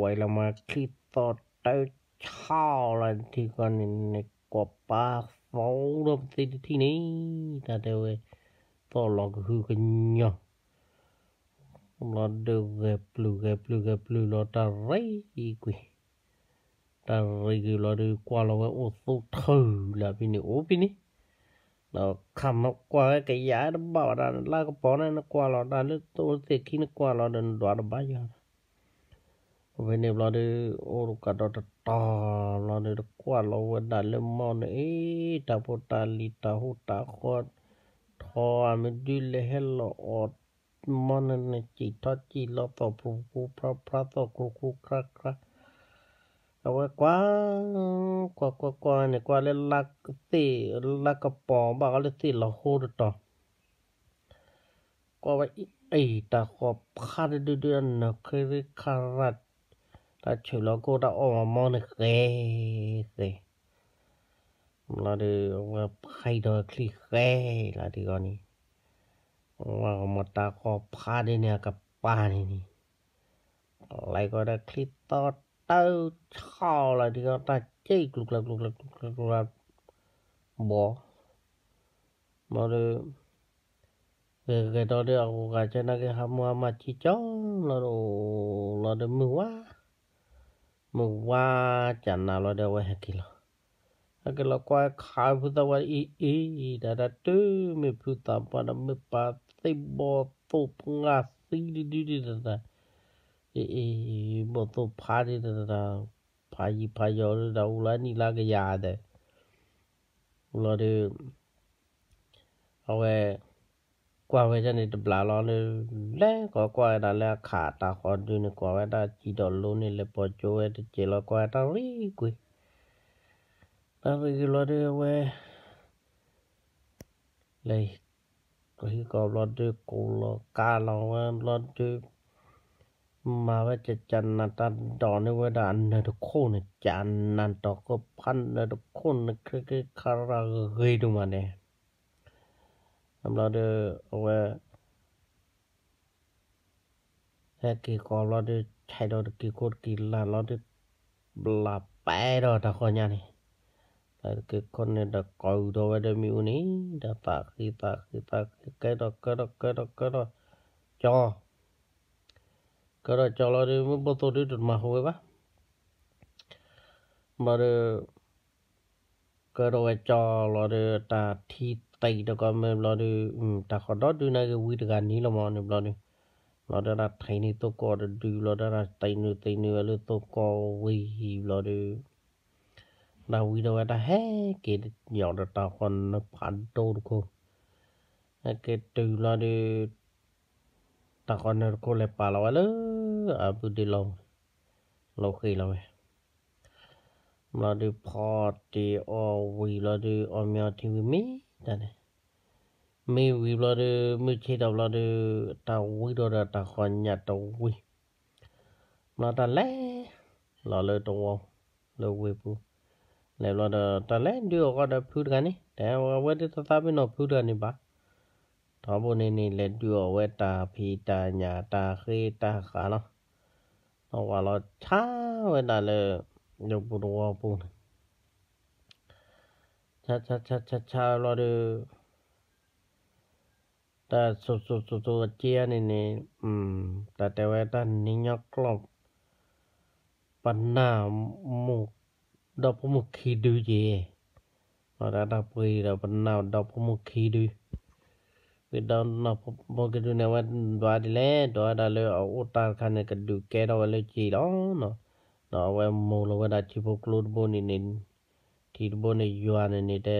ဝဲလီၤမၤချံသီၣ်တၢ်ဆီလီၤထံကီၢ်န့ၣ်န့ၣ် ကွၢ်ပာ်သီဒီးပသ့တထံၣ်န့ၣ် တၢ်တဲဝဲ သီၣ်လီၤကဟုကညီၤ ဘျီဒီးဂဲၤပျုၢ်ဂဲၤပျုၢ်ဂဲၤပျုၢ်လီၤတၢ်ရံကွံာ် တၢ်ရံကွံာ်လီၤဒီး ကွၢ်လီၤဝဲအိၣ်သူထၢၣ်လၢဖဲန့ၣ် အိၣ်ဖဲန့ၣ် ဒီးခါမ့ၢ်ကွၢ်ဝဲကယၤတဘၣ်ဝဲဒၣ် လါကပီၤန့ၣ် နကွၢ်လီၤတၢ်လၢသိသ့ၣ်ခံ နကွၢ်လီၤဒီးနဒွးတဘၣ်ယၤ ဖဲန့ၣ်ဘျီဒီး အိၣ်တကးဒီးတတီၤဘျီဒီး တကွၢ်လီၤဝဲဒၣ်လၢမီၢ်န့ၣ် အ့ တၢ်ဖိတၢ်လံၤတၢ်ဟူးတၢ်ဃီ ထီၣ်အမ့ၢ်ဒုးလဲၤဟဲလီၤအီၣ် မီၢ်န့ၣ်န့ၣ် စံၣ်ထီၣ်စံၣ်လီၤသီၣ်ဖျိဖျိဖျါဖျါသီၣ်ကျိၤကျိၤကျါကျါ အဝဲကွၢ် ကွၢ်ကွၢ်ကွၢ်န့ၣ် ကွၢ်လၢလါကသ့ၣ် လါကပီၤဘၣ်ဃီလၢသ့ၣ်လီၤဟိတတီၤ ကွၢ်ဝဲအံၤ တၢ်ဃီၤဖးတဒုဒု အနၢ်ခရံခရၣ် တၢ်ဆူၣ်လီၤကိၢ်တၢ်အီၣ်မၤမီၢ်န့ၣ်ဃဲဃဲ ဘျီဒီး အဝဲဖးဒီးချံဃဲလၢဒ်ဂီၢ်န့ၣ် ဝဲကမၤတၢ်ဃီၤဖးဒ်န့ၣ် အကပၤန့ၣ်န့ၣ် လဲၤကီးဒီးချံသီၣ်တၢ်ဆီလီၤဒ်ဂီၢ် တၢ်စ့ၢ်ကျူကျါကျူကျါကျူကျါ ဘီ ဘျီဒီး ဂဲၤဂဲၤဒီးဒီး အဂုၤဂၤကဲနာ်က့ ဟးမုၢ်ဟါမၢ်ဆံကၠီ ဘျီဒီး ဘျီဒီးမုၢ်ဝါ မုၢ်ဝါ ကနၤဘျီဒီး အဝဲဟဲက့ၤလီၤ ဟဲက့ၤလီၤကွၢ်ခးဖုသးဝါအံၤအံၤ တၢ်တၢ်တုၤမ့ၢ်ဖုသးပှၢ်ဒီး မ့ၢ်ပာ်သ့ၣ်ဘီၣ်သိၣ်ပှၢ်သံဒုဒုဒုတၢ်တၢ် အံၤအံၤ ဘီၣ်သိၣ်ဖးဒ်တၢ်တၢ် ဖးယံၤဖးယီၤဒ်တၢ် အိၣ်လၢနံၣ်လၢကယၤဒီး ဘျီဒီး အဝဲ ကွၢ်ဝဲဒၣ်န့ၣ်တဘျီလီၤလၢ လဲၤကီးကွၢ်ဝဲဒၣ်လၢအခးတၢ်ဃီဒုန့ၣ် ကွၢ်ဝဲဒၣ်စံၣ်ဒီးလိန့ၣ် လဲၤပိာ်ကၠိဝဲတစဲးလီၤ ကွၢ်ဝဲတၢ်ရံကွံာ် တၢ်ရံကွံာ်လီၤဒီးအဝဲ လဲၤ ကဟံးကီးဘျီဒီး ကိးလီၤကါလီၤဝဲဘျီဒီး မၤဝဲကကနးတၢ်ဒိးန့ၢ်ဝဲဒၣ်အနၢၤတခိၣ်န့ၣ် ကနးဒီးကဖးနၢၤတခိၣ်န့ၣ် ခရခရခါရၢဂ့ၤဒိၣ်မးန့ၣ်, ဘျီဒီး အဝဲ ဟဲက့ၤဃီဘျီဒီး ဆဲးဒီးတက့ၤခိၣ်တက့ၤလၢ်ဘျီဒီး ဘျးပဲဒီးတၢ်ဃီညါန့ၣ်, တက့ၤခိၣ်န့ၣ်ဒီး ကိးအုးဒီးဝဲဒီးမ့ၣ်အူန့ၣ် ဒီးသးဃံသးဃံသးဃံ ကဲထီၣ်ကဲထီၣ်ကဲထီၣ်ကဲထီၣ် ကၠီ ကဲထီၣ်ကၠီလီၤဒီး မုၢ်ဘိၣ်သိၣ်ဒုတမၤဟူဝဲဘၣ်. ဘျီဒီး ကဲထီၣ်ဝဲကၠီလီၤဒီး တၢ်ထံသံးတကီၢ်မ့ၢ်ဘျီဒီး တၢ်ဃီဒီဒုန့ၣ်က့ၤဝံတဂၤန့ၣ်လီၤမးန့ၣ်ဘျီဒီး, ဘျီဒီးတၢ်ထံးန့ၢ်သိၣ်ကီၢ်တဒုဘျီဒီး တၢ်သံးနုာ်သံးနုာ်ဝဲလၢသိၣ်ကီၢ်ဝံဘျီဒီး တၢ်ဝံဒီးဝဲတၢ်ဟဲက့ၤယီၤဒီးတၢ်ဃီနၢၤဖးဒိၣ်တခိၣ်, ဟဲက့ၤတုၤဘျီဒီး တၢ်ဃီနၢၤတခိၣ်လဲၤပာ်လီၤဝဲလၢ အဘုဒ့လီၤ, လီၤဃ့ၢ်လီၤဝဲ, ဘျီဒီးဖီတ့ၢ်အီၣ်ဝံၤဘျီဒီး အီၣ်မ့ၤအီထံဝံၤမ့ၢ်တၢ်န့ၣ်, မ့ၢ်ဝံၤဘျီဒီး မုၢ်ဆ့ၣ်ထီၣ်ဘျီဒီး တၢ်ဝံဒီးဒီးတၢ်ဃီညၣ်တဝံၤ ဘျီတၢ်လဲၤလီၤလၢတဝီ လၢဝ့ၢ်ပူၤ, လဲၤဘျီဒီး တၢ်လဲၤဒုးအီၣ်ဃီဒီးဖုတဂၤန့ၣ် တဲဝဲဒၣ်တသးပ့ၤနီၣ်ဖုတဂၤန့ၣ်ဘၣ်, ထီဘိန့ၣ်န့ၣ် လဲၤဒုးအီၣ်ဝဲတၢ်ဖံးတၢ်ညၣ်တၢ်ဃ့တၢ်ဃးလီၤ, ဒီးဝဲလီၤဆါဝဲဒၣ်လၢ လၢပူၤတဝီပူၤန့ၣ် ဆါဆါဆါဆါဆါဘျီဒီး တၢ်စိၤစိၤစိၤစိၤအက့န့ၣ်န့ၣ် တၢ်တဲဝဲတၢ်နံၤညီကျီၢ် ပနၢ်မိၢ် ဒီဖိမိၢ်ခံဒုက့, ဒီးတၢ်ပှ့ၤဒီးပနၢ်ဒီဖိမိၢ်ခံဒု, ပှ့ၤဒီဖိမိၢ်ခံဒုန့ၣ် အဝဲဒွးဒ်လဲၣ် ဒွးဝဲဒၣ်လၢအအိၣ်တၢ်တခါန့ၣ် ကဒုးကဲထီၣ်ဝဲလၢစံာ်လီၤ, ဒီးအဝဲမိၢ်လီၤဝဲဒၣ်ထံဖိကျိတဘိန့ၣ်န့ၣ် ထံတဘိန့ၣ်ယွၤန့ၣ်န့ၣ် တဲ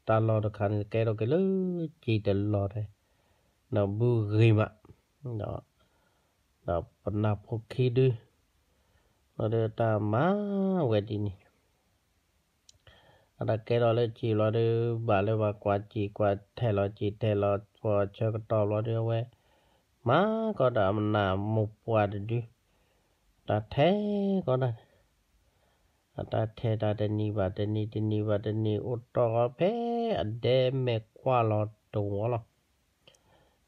တၢ်လီၢ်တခါန့ၣ် ကဲထီၣ်က့ၤလၢစံာ်တလီၢ်တဲ, ဒီးဘုဂ့ၤမး, ဒီး ဒီးပနၢ်ဖိခံဒု, ဘျီဒီးတၢ်မၤဝဲဒ်န့ၣ်, အတၢ်ကဲထီၣ်လၢစံာ်ဘျီဒီး ဘၣ်လၢပှၤကွၢ်စံာ်ကွၢ်ထဲးလီၤစံာ်ထဲးလီၤ ပှၤဆၢကတီၢ်ဘျီဒီး အဝဲ မၤကီးဒီးအမနၢ်မိၢ်ပှၢ်တဒု, တၢ်ထဲကီးတၢ် အတၢ်ထဲတၢ်တနံၤဘၣ်တနံၤ တနံၤဘၣ်တနံၤ အိၣ်တီၢ်ဃီဖဲအဒဲမဲာ်ကွၢ်လီၤတဝီလီၤ.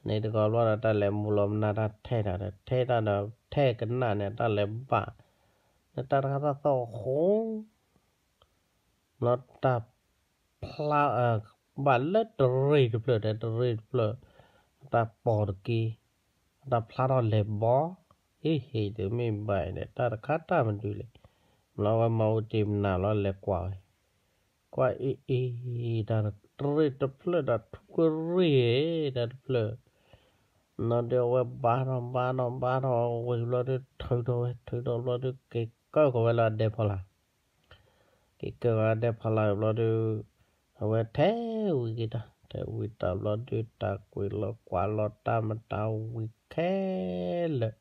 န့ၣ်တဂီၤဘျီဒီး တၢ်လဲၤမူလီၤမနုၤ တၢ်ထဲတၢ်ဒီး ထဲတၢ်ဒီး ထဲကနၣ်န့ၣ် တၢ်လဲၤဘၣ်, နတၢ်တခါတၢ်သီၣ်အဃိ ဘျီတၢ်ဖျါ ဘၣ်လၢတရ့ၣ်တဖျၢၣ်ဒီး တရ့ၣ်တဖျၢၣ် အတၢ်ပိာ်တက့ၢ်, အတၢ်ဖျါထီၣ်လဲၤဘီ, ဟ့ၣ်ဟ့ၣ်တမ့ၢ်ဘၣ်ဒီး တၢ်တခါတၢ်မနုၤလဲၣ်, ဘျီဝဲမၤအိၣ်တ့ၢ်မနုၤလီၤ လဲၤကွၢ်ဝဲ, ကွၢ်အ့ၣ်အ့ၣ် တၢ်တရ့ၣ်တဖျၢၣ်ဒီးထူကရ့ၣ် တၢ်တဖျၢၣ်, ဘျီဒီးအဝဲဘါထီၣ်ဘါထီၣ်ဘါထီၣ်ဝံၤဘျီဒီး ထုးထီၣ်ဝဲ ထုးထီၣ်ဘျီဒီး က့ၤကၢၢ်ဃီၤဝဲလၢအဒဲဖီလာ် က့ၤကၢၢ်ဃီၤဒဲဖီလာ်ဘျီဒီး အဝဲထဲဝံၤက့ၤတၢ် ထဲဝံၤတၢ်ဘျီဒီး တၢ်ကွံာ်လီၤကွၢ်လီၤတၢ်မတၤဝံၤခဲလၢာ်,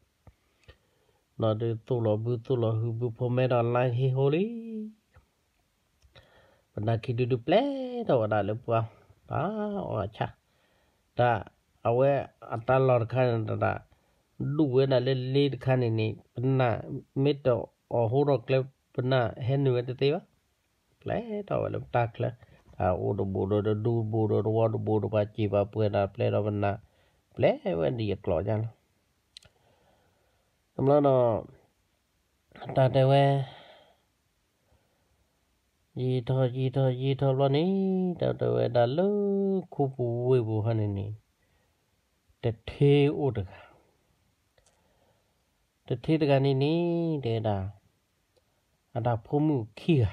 ဘျီဒီးသူၣ်လီၤဘုသူၣ်လီၤဟုဘုဖိမဲဒီးလါဟ့ဟိလံ ပနၢ်ခံဒုဒုးပျဲထီၣ်ဝဲဒၣ်လၢပှၢ် ပှၤအီၣ်အဆၣ်, တၢ်အဝဲအတၢ်လီၢ်တခါန့ၣ်တၢ် ဒူၣ်ဝဲဒၣ်လၢလ့တခါန့ၣ်န့ၣ် ပနၢ်မ့ၢ်တအီၣ်ဟိထီၣ်ကျဲ ပနၢ်ဟဲနုာ်ဝဲတသ့ဘၣ်, ပျဲထီၣ်ဝဲလၢပတၢ်ချၢ, တၢ်အိၣ်တဘိဒီးတဒူတဘိဒီးတဝီတဘိဒီးပှၤစံးပှၤပှဲၤတၢ်ပျဲထီၣ်ပနၢ်, ပျဲဝဲဒ်အကျိၤညါလီၤ. တဘျီဒီး တၢ်တဲဝဲ ယံာ်ထီၣ်ယံာ်ထီၣ်ယံာ်ထီၣ်ဘျီန့ၣ် တၢ်တဲဝဲဒၣ်လၢခူပူၤဝ့ၢ်ပူၤဟီန့ၣ်န့ၣ် တထ့အိၣ်တဂၤ, တထ့တဂၤန့ၣ်န့ၣ် တဲဒၣ် အတၢ်ဖိမုၣ်ခံဂၤ,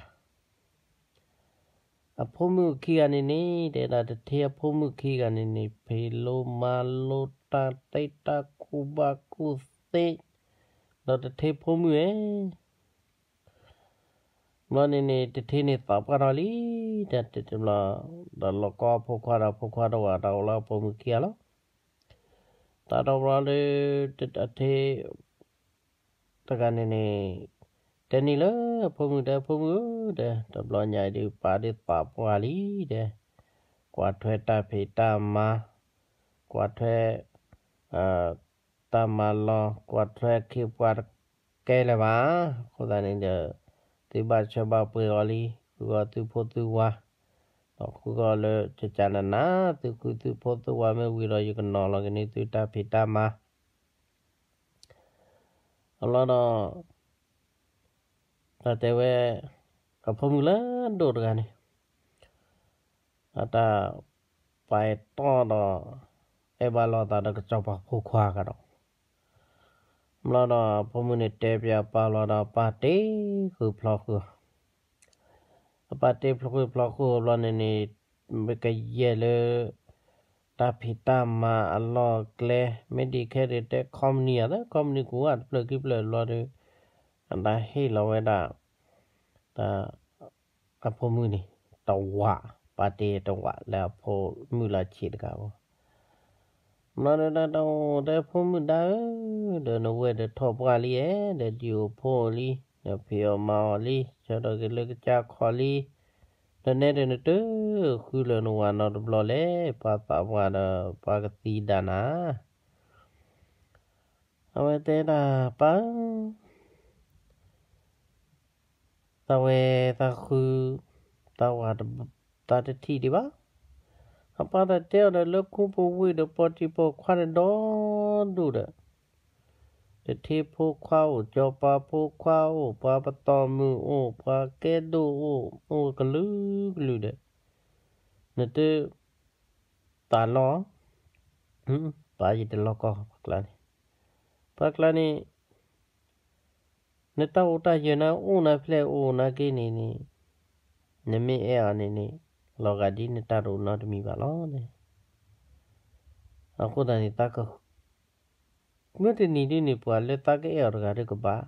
အဖိမုၣ်ခံဂၤန့ၣ်န့ၣ် တဲဒၣ်တထ့အဖိမုၣ်ခံဂၤန့ၣ်န့ၣ် ဖံးလိမၤလိတၢ်တ့တၢ်ကူဘၣ်ကူသ့, ဒီးတထ့ဖိမုၣ်ဧၢ ဘျီန့ၣ်န့ၣ် တထ့န့ၣ်သးပှၢ်ထီၣ်လံ, တၢ်တဘျီ ဒီးလီၤကီအဖိခွါဒီးအဖိခွါတဝာ်တၢ်အိၣ်လၢအဖိမုၣ်ခံဂၤလီၤ. တၢ်တဘျီဒီး အထ့ တဂၤန့ၣ်န့ၣ် တဲန့ၢ်လၢအဖိမုၣ်တဲ ဖိမုၣ်ဧၢ တဲ တဘျီညါအံၤဒုး ပၢ်ဒုးသးပှၢ်လံ တဲ ကွၢ်ထွဲတၢ်ဖံးတၢ်မၤ ကွၢ်ထွဲ တၢ်မၤလီၤကွၢ်ထွဲခ့ပှၤတကဲလၢၤဘၣ်. အဃိသတးန့ၣ်ဒီး သုဘၣ်ဆၢဘၣ်ပှဲၤအီၤလံ, ဃုအီၤသုဖိသုဝၤ, ဒီးဃုအီၤလၢကကနနၤ, သုဃုသုဖိသုဝၤမ့ၢ်ဝံၤဒီး ယကနီၤလီၤက့ၤန့ၢ်သုတၢ်ဖံးတၢ်မၤ အလီၢ်ဒီး တၢ်တဲဝဲ အဖိမုၣ်လၢဒိၣ်တဂၤန့ၣ် အတၢ်ပာ်အဲၣ်တီဒီး အဲၣ်ဘၣ်လိာ်သးဒီးကစီၤပၤဖိခွါကဒီး, ဘျီဒီးအဖိမုၣ်န့ၣ်တဲပၠးအပၢ်လီၤဒီး အပၢ်တ့ဃုာ်ဖျီဃုာ်အီၤ, အပၢ်တ့ဃုာ်ဖျီဃုာ်အီၤဘျီန့ၣ်န့ၣ် မ့ၢ်ကယဲၢ်လၢ တၢ်ဖံးတၢ်မၤအလီၢ်အကျဲ မ့ၢ်ဒ်ခဲဒ်တဲ company အသး company ကူဝဲတဖျၢၣ်ခံဖျၢၣ်ဘျီဒီး အတၢ်ဟ့ၣ်လီၤဝဲဒၣ် တၢ် အဖိမုၣ်န့ၣ် တဝး, ပၢ်တ့တဝးလၢအဖိမုၣ်လၢဆံးတဂၤအဂီၢ်, ဘျီဒီးတၢ်တအိၣ်တဲဖိမုၣ်ဒါဧၢ, ဒီးနဝဲၢ်ဒီးထီၣ်ပှၢ်လံဧါ, ဒီးဒုးအိၣ်ဖှိၣ်လံ, ဒီးဖံးအီၣ်မၤအီၣ်လံ, ဆၢထၢၣ်က့ၤလၢကစၢ်ခီၣ်လံ, ဒီးနဲဒိးနတဃုလၢနဝၤနီတဘျီလဲၣ်, ပှၤသးပှၢ်ဒီးပှၤကသံဒၣ်နၤ အဝဲတဲဒၣ်ပၢ်ဧၢ, သးဝဲသးဃု, သးဝၤ, သးတထံၣ်ဒံးဘၣ်, အပၢ်တၢ်တဲအီၤဒီးလၢခူပူၤဝ့ၢ်ဒီးပီၢ်တံၢ်ပီၢ်ခွါန့ၣ်ဒီဒူၣ်ဒီး, တထ့ဖိခွါအိၣ်, စီၤပၤဖိခွါအိၣ်, ပှၤပတီၢ်မုၢ်အိၣ်, ပှၤကဲဒိၣ်အိၣ်, အိၣ်ကလုာ်ကလုာ်ဒီး, နတ သးလီၤ, ပၢ်ယတလီၤကီၢ်ပှၤကျါန့ၣ်, ပှၤကျါန့ၣ်, နတၢ်အိၣ်တၢ်ယၢၤနၤအိၣ်နၤဖျဲၣ်အိၣ်နၤက့န့ၣ်န့ၣ်, နမ့ၢ်အဲၣ်အီၤန့ၣ်န့ၣ်, လီၤဂာ်ဒ်နတၢ်တအိၣ်နီတမံၤဘၣ်လီၤ. အဃိသတးန့ၣ် မုၢ်တနံၤဒ်န့ၣ် ပှၤလၢသးကအဲၣ်အီၤတဂၤဒီးကဘၣ်,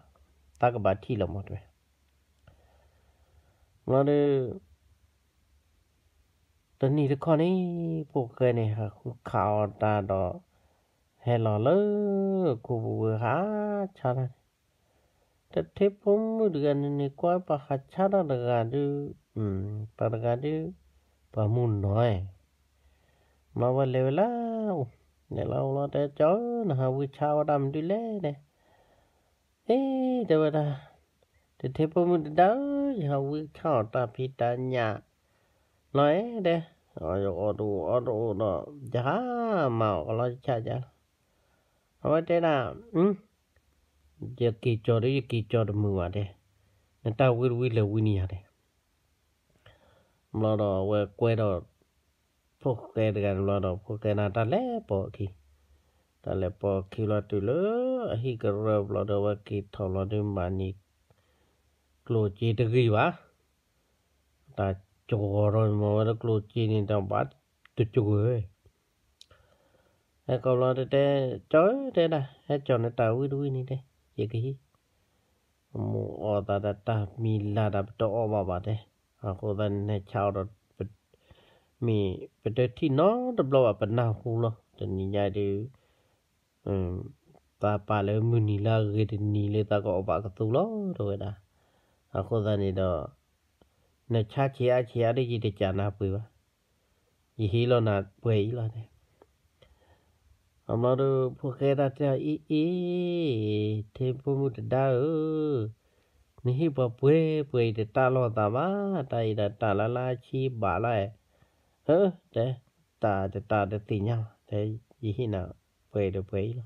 သးကဘၣ်ထံၣ်လီၤမးတဲဝဲ, ဘျီဒီး တနံၤတခီန့ၣ် ဖိၣ်ဃဲန့ၣ် ဟးဃုခးအီၣ်တၢ်ဒီး ဟဲလီၤလၢ ခူပူၤဝ့ၢ်ဟးဆါတၢ်န့ၣ်, တထ့ဖိမုၣ်တဂၤန့ၣ်န့ၣ် ကွၢ်ပှၤဟးဆါတၢ်တဂၤဒီး, ပှၤတဂၤဒီး, ပှၤမုၢ်နီၤ, မၤဝဲလဲၤဝဲလၢအိၣ်, လဲၤလၢအိၣ်လီၤတဲကၠီဧၢ, နဟးဝံဆါဝဲတၢ်မနုၤလဲၣ်န့ၣ်, အ့ တဲဝဲဒၣ်, တထ့ဖိမုၣ်တဒါဧၢ, ယဟးဝံဆါအီၣ်တၢ်ဖံးတၢ်ညၣ်လီၤဧါဒဲး, ယအီၣ်တအိၣ်အီတအိၣ်ဒီး ယဟးမၤအီၣ်ကလီယဆါယါလီၤ. အဝဲတဲဒၣ်, ယက့ၤကၠီဒီး ယက့ၤကၠီတမုာ်ဘၣ်တဲ, နတၢ်ဝံတဝံလဲၤဝံန့ၣ်ယါတဲ ဘျီဒီးအဝဲကွဲဒီး ဖိၣ်ဃဲတဂၤန့ၣ်ဘျီဒီး ဖိၣ်ဃဲန့ၣ်တၢ်လဲၤပိာ်အခံ, တၢ်လဲၤပိာ်အခံလီၤတုၤလၢအဟံၣ်ကရၢဘျီဒီး အဝဲက့ၤထီၣ်လီၤဒီးမၤန့ၢ် ကျိၣ်စ့တဂ့ၤဘၣ်, တၢ်ကၠီၤဒီးမၤဝဲလၢကျိၣ်စ့န့ၣ် တၢ်ဘၣ်တကၠီၤဝဲ ဟဲကိးဘျီတတဲ, ကၠီဧၢတဲဒၣ်, ဟဲကၠီၤနတၢ်ဝံတဝံန့ၣ်တဲ, ယကဟံး, မိၢ်အီၣ်သးဒီးတၢ်မံၤလၢ်ဒီးပတအီၣ်ဘၣ်ဘၣ်တဲ, အဃိသတးန့ၣ် နဆါအီၤဒီး မ့ၢ်ပတထံၣ်နီတဘျီဘၣ် ပနၢ်ဟူလီၤ, တနံၤညါဒီး သးပာ်လၢမုၢ်နံၤလၢအဂ့ၤတနံၤလၢသးကအီၣ်ဘၣ်ကသူလီၤ တဲဝဲဒၣ်, အဃိသတးန့ၣ်ဒီး နဆါဆံးအါဆံးအါဒီးယတကးနၢ်ပှဲၤဘၣ်, ယဟ့ၣ်လီၤနၤပှဲၤအံၤလီၤတဲ, အဘျီဒီးဖိၣ်ဃဲတၢ်တဲအီၤအံၤအံၤ, ထ့ဖိမုၣ်တဒါဧၢ, နဟ့ၣ်ပှၤပှဲၤပှဲၤအံၤတတၢ်လိာ်သးဘၣ်, တၢ်အံၤဒီးတၢ်လၢလၢဆံဘၣ်လီၤ, အၢ တဲ, တၢ်တတၢ်တသ့ၣ်ညါလီၤ, တဲ, ယဟ့ၣ်နၤပှဲၤဒီးပှဲၤအံၤလီၤ.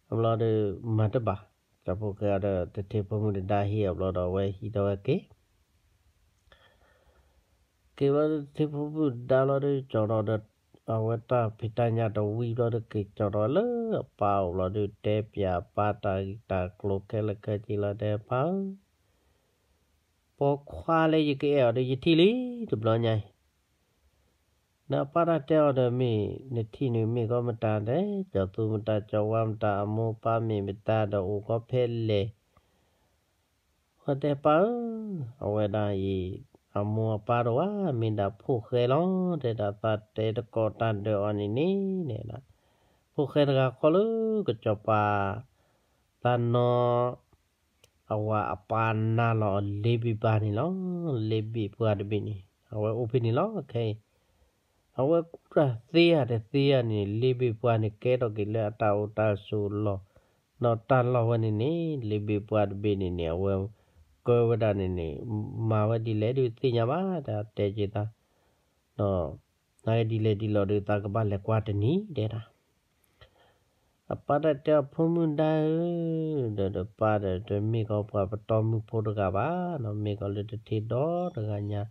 အဘျီဒီးမၤတဘၣ်, စီၤဖိၣ်ဃဲအီၤဒီးတထ့ဖိမုၣ်တဒါဟ့ၣ်အဘျီဒီးအဝဲဟံးထီၣ်ဝဲက့ၤ က့ၤဘျီဒီးတထ့ဖိမုၣ်တဒါဘျီဒီး ကၠီၤထီၣ်ဒီး အဝဲတၢ်ဖံးတၢ်ညၣ်တဝံဘျီဒီး က့ၤကၠီၤထီၣ်လၢအပၢ်အိၣ်ဘျီဒီး တဲပၠးအပၢ်တၢ်ဂ့ၢ်တၢ်ကျိၤခဲလၢာ်ခဲဆ့လီၤ တဲပၢ်ဧၢ, ပိာ်ခွါလၢယကအဲၣ်အီၤဒီး ယထံၣ်လံတဘျီညါအံၤ ဒီးအပၢ်တၢ်တဲအီၤဒီး မ့ၢ်နထံၣ်န့ၣ်မ့ၢ်ကီမတၤဒဲး, ကၠီၤသူမတၤ, ကၠီၤဝါမတၤ, အမိၢ်အပၢ်မ့ၢ်မတၤဒီး အိၣ်ကီဖဲလဲၣ်. အဝဲတဲပၢ်ဧၢ, အဝဲဒၣ်အံၤ အမိၢ်အပၢ်တအိၣ်ဘၣ်, မ့ၢ်ဒၣ်ဖိၣ်ဃဲလီၤ. တဲဒၣ်သးတဲတကိးတၢ်ဒၢးအီၤန့ၣ်န့ၣ်, ဖိၣ်ဃဲတဂၤဃီလၢကစီၤပၤ သးနီၢ် အဝၤအပၢ်နါလီၤအီၤလ့ဘ့ၣ်ဘၣ်န့ၣ်လီၤ. လ့ဘ့ၣ်ပှၢ်တဘ့ၣ်န့ၣ် အဝဲအိၣ်ဖဲန့ၣ်လီၤ. ခဲအံၤ အဝဲကူၣ်တၢ်သ့ဧါတသ့ဧါန့ၣ် လ့ဘ့ၣ်ပှၢ်န့ၣ် ကဲထီၣ်က့ၤလၢအတၢ်အိၣ်တၢ်ဆိးလီၢ်, ဒီးတၢ်လီၢ်ဝဲန့ၣ်န့ၣ် လ့ဘ့ၣ်ပှၢ်တဘ့ၣ်န့ၣ်န့ၣ် အဝဲကၢဝဲဒၣ်န့ၣ်န့ၣ် မၤဝဲဒ်လဲၣ်ဒုးသ့ၣ်ညါဘၣ် တၢ်တဲက့ၤသး, ဒီး နဒ်လဲၣ်ဒ်လဲၣ်ဒီး သးကဘၣ်လဲၤကွၢ်တနံၤဒဲးတၢ် အပၢ်တၢ်တဲအီၤ ဖိမုၣ်ဒါဧၢ, ဒီးတပၢ်ဒီး တမ့ၢ်ကီးပှၤပတီၢ်မုၢ်ဖိတဂၤဘၣ်, နမ့ၢ်ကီးလၢတထ့ဒီတဂၤညါ,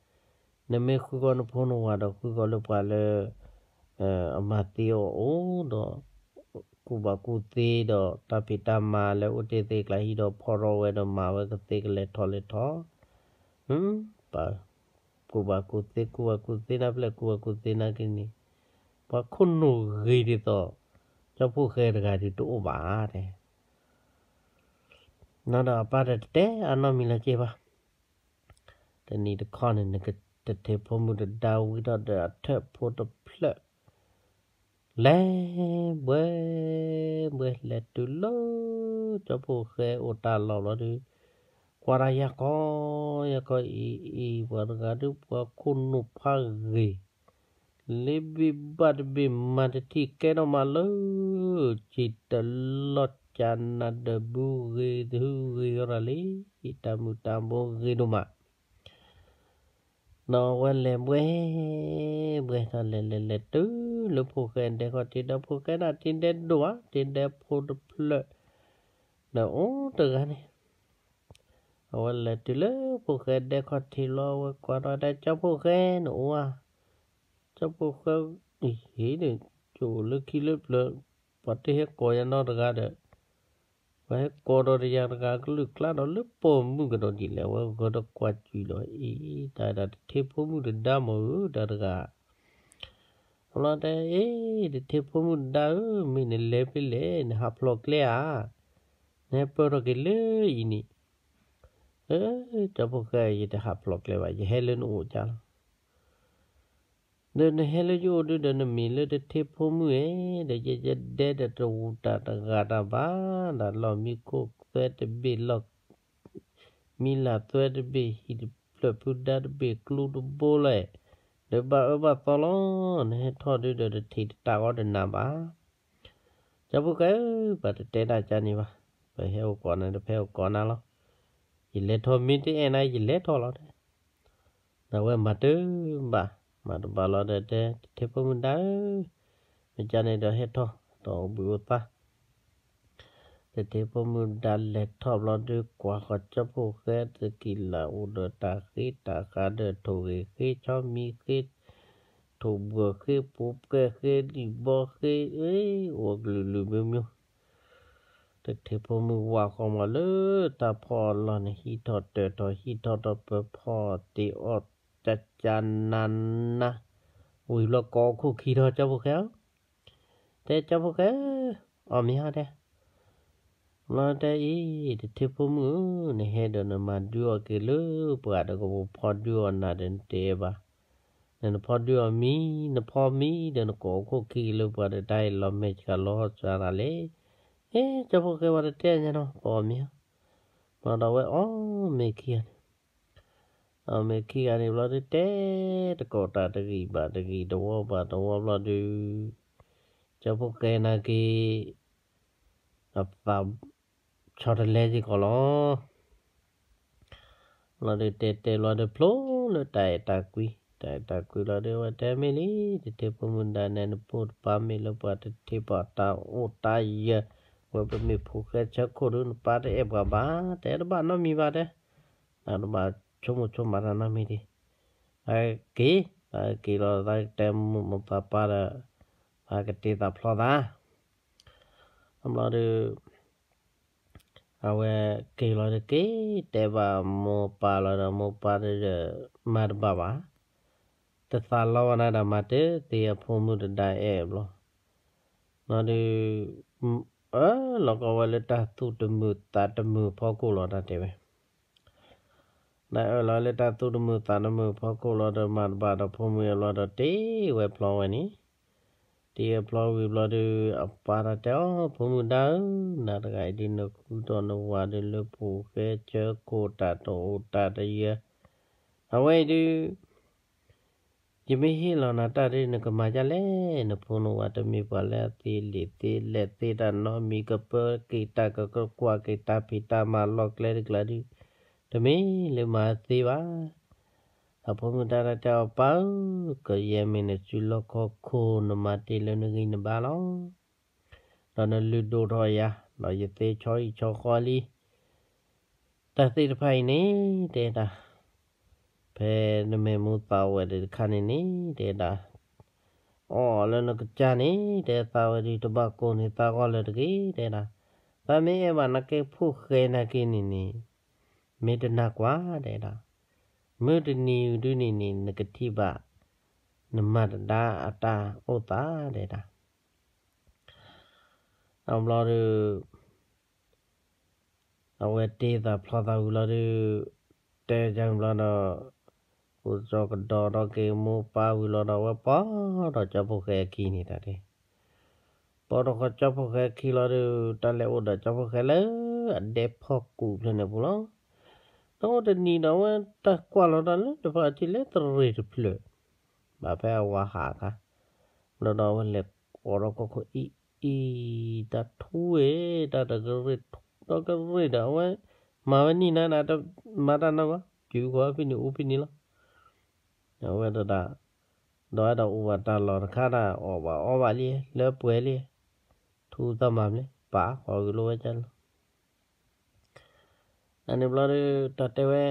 နမ့ၢ်ဃုကီးနဖိနဝၤဒီး ဃုကီးလၢပှၤလၢ အမၤသ့အီၤအိၣ်ဒီး ကူၣ်ဘၣ်ကူၣ်သ့ဒီး တၢ်ဖံးတၢ်မၤလၢအိၣ်တ့ၢ်သ့ကျါ ဟံးဒီးဖီၣ်ထီၣ်ဝဲဒီး မၤဝဲကသ့ကလဲၤထီၣ်လဲၤထီၣ်, ပ ကူၣ်ဘၣ်ကူၣ်သ့ ကူၣ်ဘၣ်ကူၣ်သ့နၢ်ပျဲၢ် ကူၣ်ဘၣ်ကူၣ်သ့နၢ်က့ၤန့ၣ်, ပှၤခိၣ်နူာ်ဂ့ၤဒ်သိး ကၠီဖှိၣ်ဃဲတဂၤဒုးတအိၣ်ဘၣ်တဲ, နီၢ်ဒီးအပၢ်တတဲအနီတမံၤလၢၤက့ၤဘၣ်, တနံၤတခီန့ၣ် နကတထ့ဖိမုၣ်တဒါဝံထီၣ်ဒီးအထၢၣ်ဖိတဖျၢၣ် လဲၤဘှဲဘှဲ လဲၤတုၤလၢ ကၠီဖှိၣ်ဃဲအိၣ်တၢ်လီၢ်ဘျီဒုး, ကွၢ်တၢ်ယၤကီ ယၤကီအံၤအံၤ ပှၤတဂၤဒုး ပှၤခိၣ်နူာ်ဖးဂ့ၤ, လ့ဘ့ၣ်ဘၣ်တဘ့ၣ်မၤတထံၣ်ကဲထီၣ်မးလၢ စံၣ်တလီၢ်ကနၤဒီးဘုဂ့ၤ တဟုဂ့ၤအီၤရၤလံ, တၢ်မုၢ်တၢ်ဘိဂ့ၤဒိၣ်မး နီၢ်ဝဲလဲၤဘှဲ ဘှဲထီၣ်လဲၤလဲၤလဲၤတုၤလၢဖိၣ်ဃဲဒဲခီၣ်ထံးဒီး ဖိၣ်ဃဲဒၣ်ထံဒဲဒိၣ်ဧါ ထံဒဲဖိတဖျၢၣ် ဒီးအိၣ်တဂၤန့ၣ်, အဝဲလဲၤတုၤလၢဖိၣ်ဃဲဒဲခီၣ်ထံးလီၤ အဝဲကွၢ်ထီၣ်တဲ ကၠီဖိၣ်ဃဲနအိၣ်ဧါ, ကၠီဖိၣ်ဃဲ အံၤဒီး ယအိၣ်လၢခံလၢပျၢၤ, ပှၤတဟဲကိးယၤနီတဂၤဒီး ပှၤဟဲကိးဒီးတယၤတဂၤကလုာ်ကျါဒီးလၢပိာ်မုၣ်ကဒီးဒ်လဲၣ် အဝဲဂဲၤဒီးကွၢ်စူၤလီၤ အံၤ တၢ်ဒၣ်တထ့ဖိမုၣ်တဒါမ့ၢ်ဧၢ တၢ်တဂၤ အလီၤတဲ အ့ တထ့ဖိမုၣ်တဒါဧၢ မ့ၢ်နလဲၤဖဲလဲၣ် နဟးဖျိးကျဲဧါ, နဟဲပၢၢ်ထီၣ်က့ၤလၢအံၤန့ၣ်, အၢ ကၠီဖိၣ်ဃဲ ယတဟးဖျိးကျဲဘၣ် ယဟဲလၢနအိၣ်ကၢ်လီၤ ဒီးနဟဲလၢယအိၣ်ဒုဒီး နမ့ၢ်လၢတထ့ဖိမုၣ်ဧၢ, ဒီးယဒဲဒီးတဝူးတၢ်တဂၤတၢ်ဘၣ်, ဒီးလီၢ်မံခိၣ်သွဲတဘ့ၣ်လီၢ်, မံလၢ်သွဲတဘ့ၣ် ဟံၣ်တဖျၢၣ်ဖုဒါတဘ့ၣ်ကျူတဘိလီၤ, ဒီးဘၣ်အၢဘၣ်သီလီၤ, နဟဲထီၣ်ဒုဒီးတထံးတတၢ်ဂီၢ်တနၤဘၣ် ကၠီဖိၣ်ဃဲဧၢ, ပှၤတတဲတၢ်ကၢ်န့ၣ်ဘၣ်, ပဟဲအိၣ်ကိးနၤဒီး ပဟဲအိၣ်ကိးနၤလီၤ, ယလဲၤထီၣ် မ့ၢ်တအဲၣ်နၤ ယလဲၤထီၣ်လီၤတဲ, ဒီးအဝဲမၤတဘၣ်, မၤတဘၣ်လီၤဒီးတဲ တထ့ဖိမုၣ်ဒါဧၢ, မ့ၢ်ကၢ်န့ၣ်ဒီးဟဲထီၣ် ဒီးအိၣ်ဘှံးအိၣ်သါ တထ့ဖိမုၣ်ဒါလဲၤထီၣ်ဘျီဒုး ကွၢ်ဃီၤကၠီဖိၣ်ဃဲတကံၢ်လၢအိၣ်ဒီးတၢ်ဃ့တၢ်ဃါဒီးထိၣ်ဂ့ၤဃ့ ဆီမံၤဃ့ ထိၣ်ဘှၢၣ်ဃ့ ပူၤပှဲၤဃ့ ဒံၣ်ဘီဃ့ အိၣ်ကလုာ်လုာ်မံမံ, တထ့ဖိမုၣ်ဝၢ်ဃီမးလၢတၢ်ဖီအလီၢ်န့ၣ် ဟံးထီၣ်တၢၢ်ထီၣ် ဟံးထီၣ်ထီၣ်ပၢၤဖီတ့ၢ်အီၣ် ကၠၢ်ကၠၢ်နးနး, ဝံၤဘျီကိးခိၣ်ခံထီၣ် ကၠီဖိၣ်ဃဲဧၢ တဲ ကၠီဖိၣ်ဃဲဧၢ, အီၣ်မ့ၤဟီတဲ, လီၤတဲအံၤ တထ့ဖိမုၣ်ဧၢ, နဟဲဒီးနမၤဒုးအီၣ်က့ၤလၢပှၤဒီး ကဖီဒုးအီၣ်နၤဒီးနတအဲၣ်ဘၣ်, နနဖီဒုးအီၣ်မံၤ နဖီမံၤဒီး နကိးခိၣ်ခံက့ၤလၢပှၤဒီး တၢ်အံၤလီၤမဲာ်ဆှးလီၤစှၤတၢ်လဲၣ်, အ့ ကၠီဖိၣ်ဃဲဝဲတတဲညါနီၤ ပအီၣ်မ့ၤဧါ, ဘျီဒီးဝဲအီၣ်မ့ၤခံဂၤန့ၣ် အီၣ်မ့ၤခံဂၤန့ၣ်ဘျီဒုး တဲတကိးတၢ်တဂ့ၤဘၣ်တဂ့ၤ တဝီဘၣ်တဝီဘျီဒုး ကၠီဖိၣ်ဃဲနာ်က့ၤ အသးဆီတလဲစ့ၢ်ကီးလီၤ. ဘျီဒုးတဲတဲဘျီဒုးဖျိလၢတၢ်အဲၣ်တၢ်ကွံ, တၢ်အဲၣ်တၢ်ကွံလီၤဒုး အဝဲတဲမ့ၢ်လံ, တထ့ဖိမုၣ်ဒါနဲ နဖိတပၢ်မ့ၢ်လၢပှၤတထ့ပှၤတၢ်အိၣ်တၢ်ယၢၤ, ဝဲပမ့ၢ်ဖိၣ်ဃဲဆၢခိၣ်ဒုး နပၢ်တအဲၣ်ပှၤဘၣ်, တဲတဘၣ်နီတမံၤဘၣ်တဲ, တၢ်တဘၣ်ဆိကမိၣ်ဆိကမးတၢ်နီတမံၤဒံး, သးက့ၤ, သးက့ၤလီၤ သးကတဲမိၢ်ပၢ်ပၢ်ဒီး သးကတ့သးဖျီသး ဘျီဒုး အဝဲက့ၤလီၤတက့ၢ်, တဲဘၣ်မိၢ်ပၢ်လီၤဒီး မိၢ်ပၢ်ဒီး မၤတဘၣ်ဘၣ်, တသးလီဝဲနၤဒီးမၤတသ့အဖိမုၣ်တဒါအဲၣ်ဘျီ, ဘျီဒုး အၢၣ်လီၤကီးဝဲလၢတၢ်သူၣ်တမုာ်သးတမုာ်ဖီခိၣ်လီၤ တၢ်တဲဝဲ နအၢၣ်လီၤလၢတၢ်သူၣ်တမုာ်သးတမုာ်ဖီခိၣ်လီၤဒီး မၤတဘၣ်ဒီးဖိမုၣ်အဘျီဒီး တ့ဝဲဖျီဝဲန့ၣ်, တ့ဝဲဖျီဝံၤဘျီဒုး အပၢ်တၢ်တဲအီၤ ဖိမုၣ်ဒါဧၢ, နၤတဂၤအံၤဒုး နဃုထီၣ်နဝၤဒုးလၢဖိၣ်ဃဲဆၢခိၣ်တၢ်တအိၣ်တၢ်တယၢၤ, အဝဲအံၤဒုး ယမ့ၢ်ဟ့ၣ်လီၤနၤတၢ်ဒ် နကမၤဒ်လဲၣ်, နဖိနဝၤတမ့ၢ်ပှၤလၢအသ့လံာ်သ့လဲၢ်သ့တၢ်နီတမံၤ ကပၢက့ၤတၢ် ကကွၢ်က့ၤတၢ် ဖံးတၢ်မၤလီၢ်ကျဲတကျါဒုး တမ့ၢ်လၢမၤသ့ဘၣ်. အဖိမုၣ်တၢ်တဲအီၤ ပၢ်ဧၢ, ကယဲၢ်မ့ၢ်နစုလီၢ်ခီၣ်ခိၣ် နမၤတ့ၢ်လၢနဂံၢ်နဘါလီၤ. ဒီးနလုၢ်ဒိၣ်ထီၣ်ယၤ, ဒီးယသ့ဆီဟံၣ်ဆီဃီလံ. တၢ်သ့ၣ်တဖၣ်အံၤန့ၣ် တဲဒၣ်, ဖဲနမဲာ်မူသးဝဲဒၣ်တခါန့ၣ်န့ၣ် တဲဒၣ်, အီၣ်လၢနကစၢ်န့ၣ် တဲသးဝဲဒၣ် တဘၣ်ကိၢ်န့ၢ်သးဂီၢ်လၢၤတဂ့ၤ တဲဒၣ်. သးမ့ၢ်အဲၣ်ဘၣ်နကဲဖိၣ်ဃဲနာ်က့န့ၣ်န့ၣ် မ့ၢ်တနာ်ကွၢ် တဲဒၣ်, မုၢ်တနံၤဒုန့ၣ်န့ၣ် နကထံၣ်ဘၣ် နမၤတဒါအတၢ်အိၣ်သး တဲဒၣ်. အဘျီဒီး အဝဲတ့သးဖျီသးဝံၤလီၤဒုး တဲကဘျီဒီး ကိးကၠီကဒီးဒီးက့ၤမိၢ်ပၢ်ဝံၤလီၤဒီး အဝဲပိာ်ဒီးကၠီဖိၣ်ဃဲအခံန့ၣ်တၢ်တဲ, ပိာ်ဒီးဃီကၠီဖိၣ်ဃဲအခံလီၤဒုး တၢ်လဲၤအိၣ်ဒီးကၠီဖိၣ်ဃဲလၢအဒဲဖီၣ်ကူးဖျၢၣ်န့ၣ်ပူၤလီၤ. ဒီးအိၣ်တနံၤဒီးအဝဲတၢ်ကွၢ်လီၤတၢ်လၢတဖၣ်အထံၣ်လၢတရ့ၣ်တဖျၢၣ် ဘၣ်ဖဲအဝၤဟးအခါ ဘျီဒီးအဝဲလဲၤအိးဒီးကီၢ်ခိၣ်အံၤအံၤ တၢ်ထူဝဲ တၢ်တကရ့ၣ်ထူဒီးကရ့ၣ်ဒီး အဝဲမၤဝဲနံၣ်နါနၤ တမၤတၢ်နီတမံၤဘၣ် ကုၤဃီဖဲန့ၣ်အိၣ်ဖဲန့ၣ်လီၤ. အဝဲတဒၣ် ဒီးအဲၣ်ဒိးအိၣ်ဘၣ်တၢ်လီၢ်တခါဒၣ် အီၣ်ဘၣ်အီဘၣ်လံ လၢပှဲၤလံ ထူသးမၤမလဲၣ် ပာ်ဃီၤဂ့ၤလိာ်ဝဲကလီၤ. အန့ၣ်ဘျီဒီး တၢ်တဲဝဲ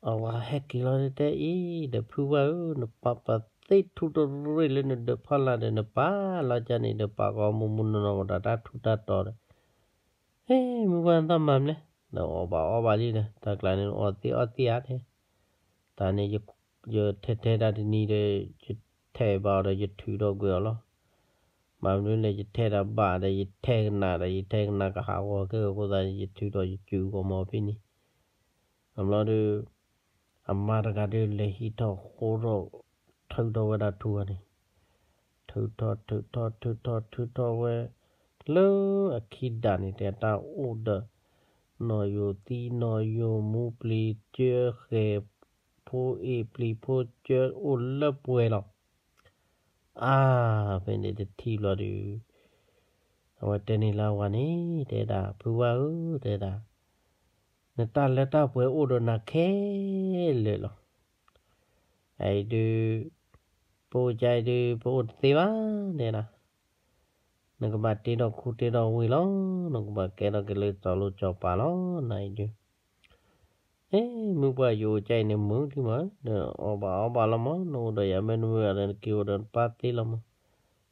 အဝၤဟဲက့ၤလီၤတဲအံၤ ဒီးဖုဝါဧၢ, နပာ်ပာ်သ့ၣ်ထူတရ့ၣ်လၢနဒၢးဖီလာ်ဒီး နပာ်လီၤကၢ်န့ၣ် ဒီးပာ်ကီၤမူမူနီၢ်နီၢ်ဒီးတၢ်ထူတၢ်တီၤဒီး ဟဲ မုၢ်ဝါသးမၤမလဲၣ်, ဒီးအီၣ်ဘၣ်အီဘၣ်လံဒီး တၢ်ကျါန့ၣ်အီၣ်သ့အီသံဧါတဲ, တၢ်န့ၣ် ယထဲထဲတၢ်တနံၤဒီး ယထဲဘၣ်အီၤဒီးယထုးထီၣ်ကွံာ်အီၤလီၤ. ဘၣ်မနုၤလဲၣ် ယထဲတၢ်ဘၣ်ဒီး ယထဲကနၣ်ဒီး ယထဲကနၣ်ကဟးဂီၤကဲအဃိသတးန့ၣ် ယထုးထီၣ်ယစုကီၤမီၤဖဲန့ၣ် အဘျီဒီး အမါတဂၤဒီးလဲၤဟံးထီၣ်ဃိထီၣ် ထုးထီၣ်ဝဲဒၣ်ထူဂၤန့ၣ်, ထုးထီၣ်ထုးထီၣ်ထုးထီၣ်ထုးထီၣ်ဝဲ လၢအခံဒၣ်န့ၣ် တဲတၢ်အိၣ်ဒီး နီၢ်ယိာ်သံနီၢ်ယိာ်မူပျံၤကၢ ဃဲၤဖိအ့ၣ်ပျံၤဖိကၢအိၣ်လၢပှဲၤလီၤ. အါ ဖဲန့ၣ်တထံၣ်ဘျီဒီး အဝဲတဲန့ၢ်လၢအဝၤန့ၣ် တဲဒၣ် ဖုဝါဧၢ တဲဒၣ် နတၢ်လၢတၢ်ပှဲၤအိၣ်ဒီးနၤခဲလၢာ်လီၤ. အအံၤဒုး ပအိၣ်ကအံၤဒုး ပအိၣ်တသ့ဘၣ် တဲဒၣ်. နကဘၣ်တ့ဒီးခူတ့ဒီးဝ့ၢ်လီၤ. နကဘၣ်ကဲထီၣ်က့ၤလၢစီၤလိၤစီၤပၤလီၤ နၤအံၤဒုး ဟဲ မုၢ်ပှၢ်ယအိၣ်ကအံၤန့ၣ် မုာ်လံမး, ဒီးအီၣ်ဘၣ်အီဘၣ်လီၤမး, နအိၣ်ဒီးယၤမ့ၢ်တမုာ်ဘၣ်ဒီး နက့ၤအိၣ်ဒီးနပၢ်သ့လီၤမး.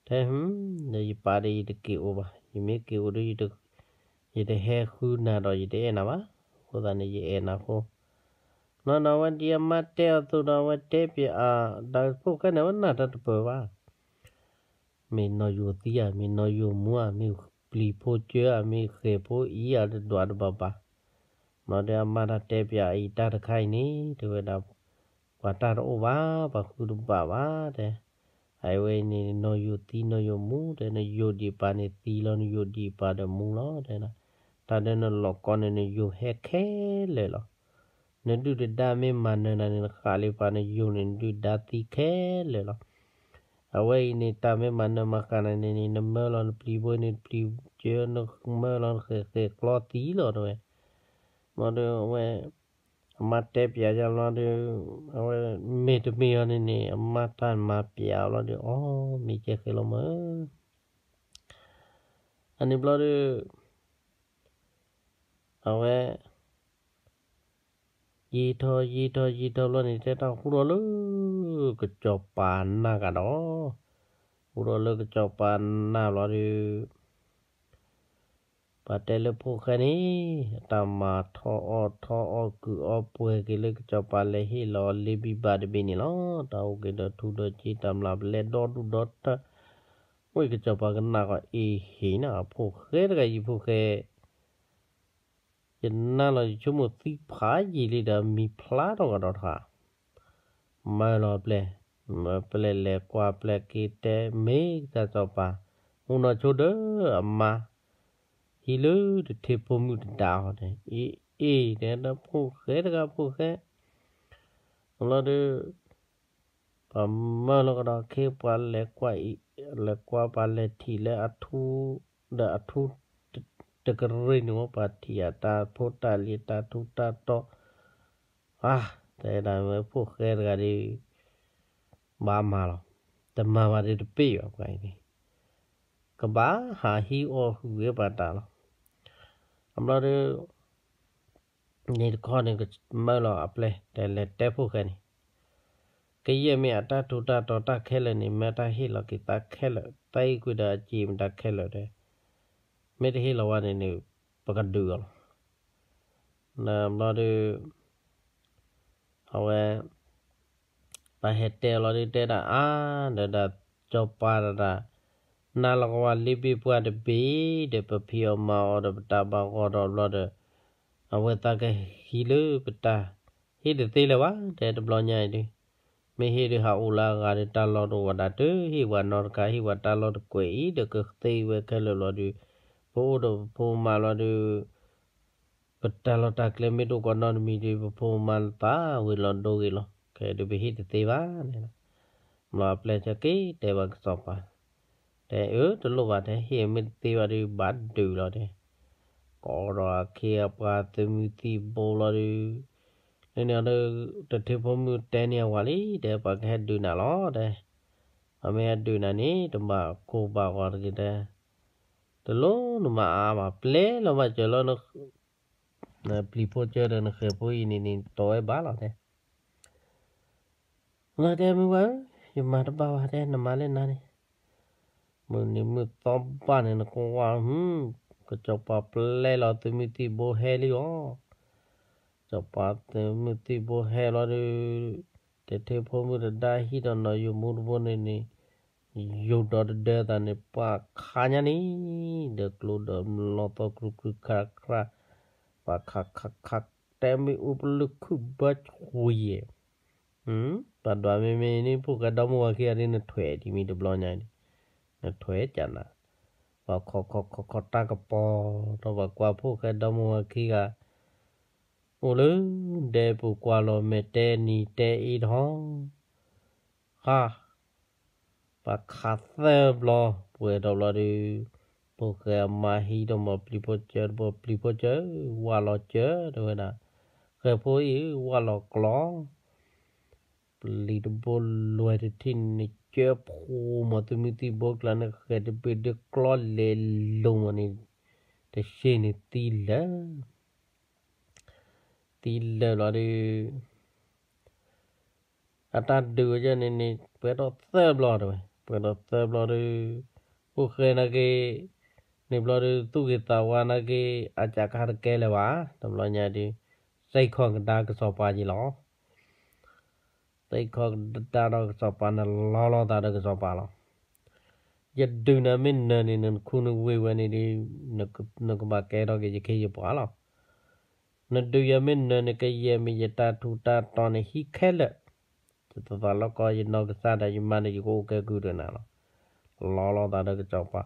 ထဲ ဒီးယပၢ်ဒီးယတက့ၤအိၣ်ဘၣ်, ယမ့ၢ်က့ၤအိၣ်ဒီး ယတဟဲဃုနၤဒီးယတအဲၣ်နၤဘၣ်, အဃိသတးန့ၣ် ယအဲၣ်နၤဖိ နီၢ်နီၢ်ဝဲဒ်အမါတဲအီၤအသိးဒီး အဝဲတဲပၠးအတၢ်ဖိၣ်ဃဲန့ၣ် အဝဲနၢ်တၢ်တပၢၢ်ဘၣ်. မ့ၢ်နီၢ်ယိာ်သံဧါ, မ့ၢ်နီၢ်ယိာ်မူဧါ, မ့ၢ်ပျံၤဖိကၢဧါ, မ့ၢ်ဃဲၤဖိအံၤဧါ, တဒွးတဘၣ်ဘၣ်. မ့ၢ်ဒီးအမါတၢ်တဲပၠးအံၤတၢ်တခါအံၤန့ၣ် တဲဝဲဒၣ် ပှၤတၢ်တအိၣ်ဘၣ်, ပှၤဃုတဘၣ်ဘၣ် တဲ. အဝဲအံၤန့ၣ် နီၢ်ယိာ်သံနီၢ်ယိာ်မူ တဲ, နယိာ်ဒံးပၢ်န့ၣ်သံလီၤ, နယိာ်ဒံးပၢ်ဒီးမူလီၤ တဲဒၣ်. တၢ်ဒ်နလီၤကီန့ၣ် နယိာ်ဟဲခဲလၢာ်လီၤ. နဒုၣ်တဒါမ့ၢ်မၤနၢၤနၤန့ၣ် နဃၣ်လံပၢ် နယိာ်န့ၣ် နဒုၣ်ဒါသံခဲလၢာ်လီၤ. အဝဲအံၤန့ၣ် တၢ်မ့ၢ်မၤနၢၤမၤဃၣ်နၤန့ၣ်န့ၣ် နမၢလီၤနပျံၤဖိန့ၣ် ပျံၤကၢ နမၢလီၤနဃဲၤဃဲၤကျီသံလီၤ တဲဝဲ. မ့ၢ်ဒီးအဝဲ အမါတဲပၠးယၤလီၤဒီး အဝဲမ့ၢ်တမ့ၢ်အီၤန့ၣ်န့ၣ် အမါတၢ်မၤပၠးအီၤလီၤဒီး အီ မ့ၢ်ကဲဃဲလီၤမး. အန့ၣ်ဘျီဒီး အဝဲ ယံာ်ထီၣ်ယံာ်ထီၣ်ယံာ်ထီၣ်ဘျီန့ၣ် တဲတၢ်ဟူထီၣ်လၢ ကစီၤပၤနၢ်ကဒီး, ဟူထီၣ်လၢကစီၤပၤနၢ်ဘျီဒီး ပှၤတဲလၢဖိၣ်ဃဲန့ၣ် အတၢ်မၤထီၣ်အီၣ်ထီၣ်အီၣ်ကုၢ်အီၣ်ပှဲၤက့ၤလၢ ကစီၤပၤလဲၤဟ့ၣ်လီၤလ့ဘံဘၣ်တဘ့ၣ်န့ၣ်လီၤ. တၢ်အိၣ်က့ၤဒီးထူဒီးစ့ တၢ်မျၢ်ပလဲဒီဒူၣ်ဒီထၢ ဝဲကစီၤပၤကနၣ်ဃီအ့ဟ့ၣ်နၤ ဖိၣ်ဃဲတဂၤအံၤ ဖိၣ်ဃဲ ယနၢ်လီၤယဆိကမိၣ်သံဖးယံာ်လံဒီး မံၤဖျါထီၣ်ကဒီးတခါ, မၢလီၤပျဲၢ်, ပျဲၢ်လဲၤကွၢ်ပျဲၢ်က့ၤတဲမ့ၢ်ကစၢ်စီၤပၤ, မူနီၢ်ဆိဒီးအမါ ဟံးလၢတထံဖိမုၣ်တဒါအီၤန့ၣ် အ့ၣ်အ့ၣ် တဲဒီးဖိၣ်ဃဲတဂၤဖိၣ်ဃဲ လီၤဒုး ပှၤမၢလီၤကဒီးခ့ ပှၤလဲၤကွၢ်အံၤ လဲၤကွၢ် ပှၤလဲၤထံၣ်လၢအထူ ဒီးအထူ တကရံၢ်န့ၣ်ဝဲ ပှၤထံၣ်အတၢ်ဖိတၢ်လံၤ တၢ်ထူတၢ်တီၤ, အါ တဲဒၣ်ဝဲဖိၣ်ဃဲတဂၤဒီး ဘၣ်မၤလီၤ, တမၤဘၣ်ဒီးတပ့ၢ်ဘၣ်ပှၤအံၤန့ၣ်, ကဘၣ်ဟးဟံးအီၣ်ဟုၣ်ဝဲပှၤတၢ်လီၤ. အဘျီဒီး န့ၣ်တခီန့ၣ် ကမၢလီၤအပျဲၢ် တဲလဲၤတဲဖိၣ်ဃဲန့ၣ်, ကယဲၢ်မ့ၢ်အတၢ်ထူတၢ်တီၤတၢ်ခဲလၢာ်န့ၣ် မ့ၢ်တၢ်ဟ့ၣ်လီၤက့ၤသးခဲလၢာ် သးအံၤကွံာ်ဒီးအစ့မ့ၢ်တၢ်ခဲလၢာ်ဒီး မ့ၢ်တဟ့ၣ်လီၤဝဲန့ၣ်န့ၣ် ပကဒုးအီၤလီၤ. နဘျီဒီး အဝဲ ပှၤဟဲတဲလီၤဒုး တဲဒၣ်အါ ဒီးဒၣ်စီၤပၤတဒၣ် နၤလီၤကဝီၤလ့ဘ့ၣ်ပှၢ်တဘ့ၣ်ဒီး ပဖံးအီၣ်မၤအီၣ်ဒီးပတၢ်ဘၣ်ဂီၢ်ဒီးဘျီဒီး အဝဲသးကဟံးလၢပတၢ် ဟ့ၣ်တသ့လၢၤဘၣ် တဲတဘျီညါအံၤဒုး မ့ၢ်ဟ့ၣ်ဒုးဟးအိၣ်လၢအဂၤဒီး တၢ်လီၢ်တအိၣ်ဝဲဒၣ် တဟ့ၣ်ပှၤနီတခါ ဟ့ၣ်ပှၤတၢ်လီၢ်တကွဲးအံၤဒီး ကသ့ဝဲခဲလၢာ်လီၤဒုး ပအိၣ်ဒီးပဖိမါလီၤဒုး ပတၢ်လီၢ်တၢ်ကျဲမ့ၢ်တအိၣ်ကီးနီတမံၤဒီး ပဖိမါသးဝံၤလီၤဒိဂ့ၤလီၤ. ခဲဒုးပဟ့ၣ်တသ့ဘၣ်န့ၣ်လီၤ. ဘျီအပျဲၢ်ဆၢက့ၤတဲဘၣ်ကစီၤပၤ တဲအၢ တလိၣ်ဘၣ် တဲဟ့ၣ်မ့ၢ်တသ့ဘၣ်ဒီး ဘၣ်ဒုးလီၤတဲ ကိးဒီးအခ့အပှၤသုးမုၢ်သံၣ်ဘိလီၤဒုး လၢန့ၣ်ဒီး တထံဖိမုၣ်တဲန့ၢ်အဝၤလံ တဲပှၤကဟဲဒုးနၤလီၤတဲ ပှၤမ့ၢ်ဟဲဒုးနၤန့ၣ် တဘၣ်ကိၢ်ဘၣ်ဂီၤတဂ့ၤတဲ တလိၣ်နမၤအါဘၣ် ပျဲလီၤဘၣ်စၢၤလီၤ နပျံၤဖိကၢဒီးနဃဲၤဖိအံၤန့ၣ်န့ၣ် တီဝဲဘၣ်လီၤတဲ လီၤတဲမုၢ်ဝဲဧၢ ယမၤတဘၣ်ဘၣ်တဲ နမၤလၢနၤန့ၣ် မုၢ်နံၤမုၢ်သီဘၣ်န့ၣ် နကွၢ် ကစီၤပၤပျဲလီၤသုးမုၢ်သံၣ်ဘိဟဲလံအီၤ စီၤပၤသုးမုၢ်သံၣ်ဘိဟဲလီၤဒုး တထံဖိမုၣ်တဒါဟံးဒီးနီၢ်ယိာ်မူတဘိန့ၣ်န့ၣ် ယိာ်ဒီးတဒၢသးန့ၣ် ပှၤခးညါန့ၣ် ဒီးကျိဒီးလီၤသီကျူကျူခါခါ ပှၤခးခးခး တဲမ့ၢ်အူပလုၢ်ခုၣ်ဘၢဆှံယဲၢ် ပှၤဒွးမ့မ့ၢ်န့ၣ် ဖိၣ်ဃဲဒီမါဝၤခံဂၤဒ်နထွဲးဒံးမံၤတဘျီညါဒံး နထွဲးကနၤ ပှၤခီခီခီခီတၢ်ကပီၤ ဒီးပှၤကွၢ်ဖိၣ်ဃဲဒီမါဝၤခံဂၤ အိၣ်လၢ ဒဲပူၤကွၢ်လီၤမဲာ်တဲနံၤတဲအ့တဟီ ဟါ ပှၤခးသၢဘျီ ပှဲၤဒီးဘျီဒုး ဖိၣ်ဃဲအမါဟံးဒီးမၤပျံၤဖိကၢတဘိ ပျံၤဖိကၢ ဝၢ်လီၤကၢ တဲဝဲဒၣ် ဃဲၤဖိအံၤ ဝၢ်လီၤကျီ ပျံၤတဘိလွဲၢ်တထံၣ်န့ၣ် ကၢဖိမၤသုးမုၢ်သံၣ်ဘိကျါန့ၣ် ဃဲၤတဘ့ၣ်ဒုးကျီလဲၤလိၤမးန့ၣ် တဆ့န့ၣ်သံလၢာ် သံလၢာ်လီၤဒုး အတၢ်ဒုးဝဲယဲန့ၣ်န့ၣ် ပှဲၤထီၣ်သၢဘျီတဲဝဲ ပှဲၤထီၣ်သၢဘျီဒုး ဖိၣ်ဃဲနာ်က့ န့ၣ်ဘျီဒုး သူၣ်ဂ့ၤသးဝါနာ်က့ အစးခါတကဲလၢၤဘၣ် တဘျီညါဒုး သ့ၣ်ခီၣ်ကဒါကစီၤပၤက့ၤလီၤ သ့ၣ်ခီၣ်ကဒါဒီးကစီၤပၤန့ၣ် လီလီၤသးဒီးကစီၤပၤလီၤ ယဒုးနၤမ့ၢ်နၢၤန့ၣ် နခူနဝ့ၢ်ဝဲန့ၣ်ဒုး နကဘၣ်ကဲထီၣ်က့ၤယခ့ယပှၤလီၤ နဒုးယၤမ့ၢ်နၢၤန့ၣ် ကယဲၢ်မ့ၢ်ယတၢ်ထူးတၢ်တီၤန့ၣ်ဟံးခဲလၢာ် ယသးလီၢ်ကီ ယနီၢ်ကစၢ်ဒၣ်ယမါန့ၣ် ယကအိၣ်ကဲကုၢ်ဒီးနၤလီၤ လီလီၤသးဒီးကစီၤပၤ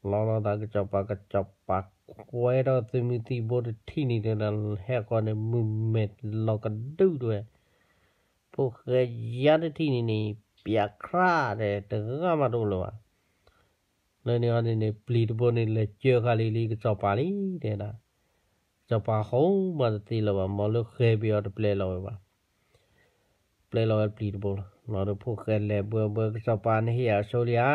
လီလီၤသးကစီၤပၤ ကစီၤပၤကွဲထီၣ်သုးမုၢ်သံၣ်ဘိတထံၣ်န့ၣ်ဒီး ဟဲဃီန့ၣ် မုၢ်မဲာ်လီၤကဒုတဲဝဲ ဖိၣ်ဃဲယါတထံၣ်န့ၣ်န့ၣ် ပျးခြးဒီး တဂၤမးတအိၣ်လၢၤဘၣ် လၢန့ၣ်အီၤန့ၣ်န့ၣ် ပျံၤတဘိန့ၣ် လဲၤကၢဃာ်လံလံကစီၤပၤလံ တဲဒၣ် ကစီၤပၤဟီၣ်မးတသ့လၢၤဘၣ် မ်လၢဃဲၤဘၣ်အီၤတပျဲလီၤဝဲဘၣ် ပျဲလီၤဝဲပျံၤတဘိလီၤ လီၤဒီးဖိၣ်ဃဲလဲၤဘှဲဘှဲကစီၤပၤန့ၣ်ဟ့ၣ်အဆိလံဧါ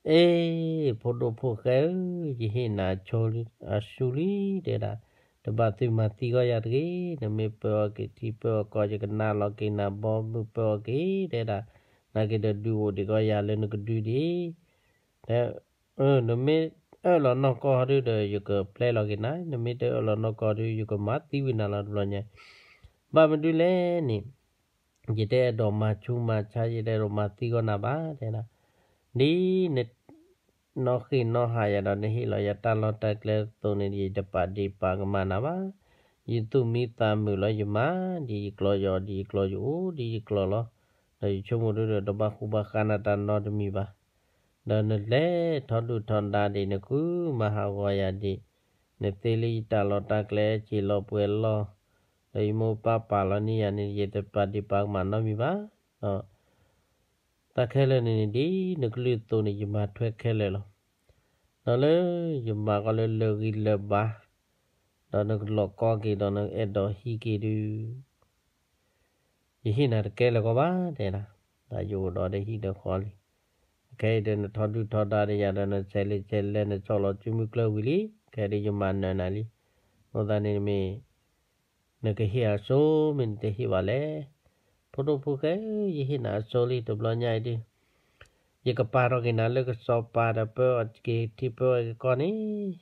အ့ ဖိဒိၣ်ဖိၣ်ဃဲဧၢ, ယဟ့ၣ်နၤအဆိလံ တဲဒၣ်, တဘၣ်သုမၤသံကီးယၤတဂ့ၤ, နမ့ၢ်ပၢအီၤက့ၤထံပၢအီၤကီၢ် ယကနၣ်လီၤက့ၤနၤဘီမုၢ်ပၢအီၤက့ၤ တဲဒၣ်, နာ်က့ၤဒီးဒုးအိၣ်ဒံးကီးယၤလၢနကဒုဒံး, တဲ, နမ့ၢ်အၢၣ်လီၤနီၢ်ကီၢ်ဟီဒုဒီး ယကပျဲလီၤက့ၤနၤ, နမ့ၢ်တအၢၣ်လီၤနီၢ်ကီၢ်ဒု ယကမၤသံဝံၤနၤလီၤတဘျီညါ, ဘၣ်မနုၤလဲၣ်န့ၣ် ယတအဲၣ်ဒိးမၤဆူးမၤဆါ ယတအဲၣ်ဒိးမၤသံကီးနၤဘၣ် တဲဒၣ်, ဒ်န နီၢ်ဃ့ၢ်နီၢ်ဟးယၤဒီးနဟ့ၣ်လီၤယၤတၢ်လီၢ်တၢ်ကျဲအသိးန့ၣ် ယတပာ်ဒ့ၣ်ပာ်ကမၣ်နၤဘၣ်, ယသူၣ်မံသးမုာ်လီၤယမၤ ဒ်ယကျိၤယီၤ ဒ်ယကျိၤယအိၣ် ဒ်ယကျိၤလီၤ, ဒီးယဆိကမိၣ်ဒုဒီး တဘၣ်ဃူဘၣ်ဃးနၤတၢ်နီတမံၤဘၣ်, ဒီးနလဲၤထီဒုၣ်ထီဒါဒံး နဃုမၤဟးဂီၤယၤဒံး, နသ့လၢယတၢ်လီၢ်တၢ်ကျဲ စ့လီၤပှဲၤလီၤ ဒီးယမိၢ်ပၢ်ပာ်လီၤန့ၢ်ယၤန့ၣ် ယတပာ်ဒံးပာ်ကမၣ်နီတမံၤဘၣ်. ဒီးတၢ်ခဲလၢာ်န့ၣ်န့ၣ် ဒ်နကလုၢ်အသိးန့ၣ် ယမၤထွဲခဲလၢာ်လီၤ. ဒီးလၢယမၤကီးလၢလၢာ်ဂံၢ်လၢာ်ဘါ, ဒီးနကလီၤကီက့ၤဒီးနအဲၣ်ဒိးဟံးက့ၤဒုး ယဟ့ၣ်နၤတကဲလၢၤကီးဘၣ် တဲဒၣ်. ဒီးယအိၣ်ဒီးဒီးဟံၣ်ဒီးဃီလံ. ခဲအံၤဒီးနထီဒုၣ်ထီဒါဒီးယၤဒီး နဆဲးလံဆဲးလဲၣ် နဆီၣ်လီၤစုမုၢ်ကျၢၢ်ဝံၤလံ. ခဲအံၤဒီးယမၤနၢၤနၤလံ. အဃိသတးန့ၣ်မ့ၢ် နကဟ့ၣ်အစိမ့ၢ်နတဟ့ၣ်ဘၣ်လဲၣ်. ဖိဒိၣ်ဖိၣ်ဃဲဧၢ, ယဟ့ၣ်နၤအစိလံ တဘျီညါအံၤဒုး ယကပာ်ထီၣ်က့ၤနၤလၢကစီၤပၤဒီးပၢအီၤက့ၤထံပၢအီၤက့ၤကီၢ်န့ၣ်.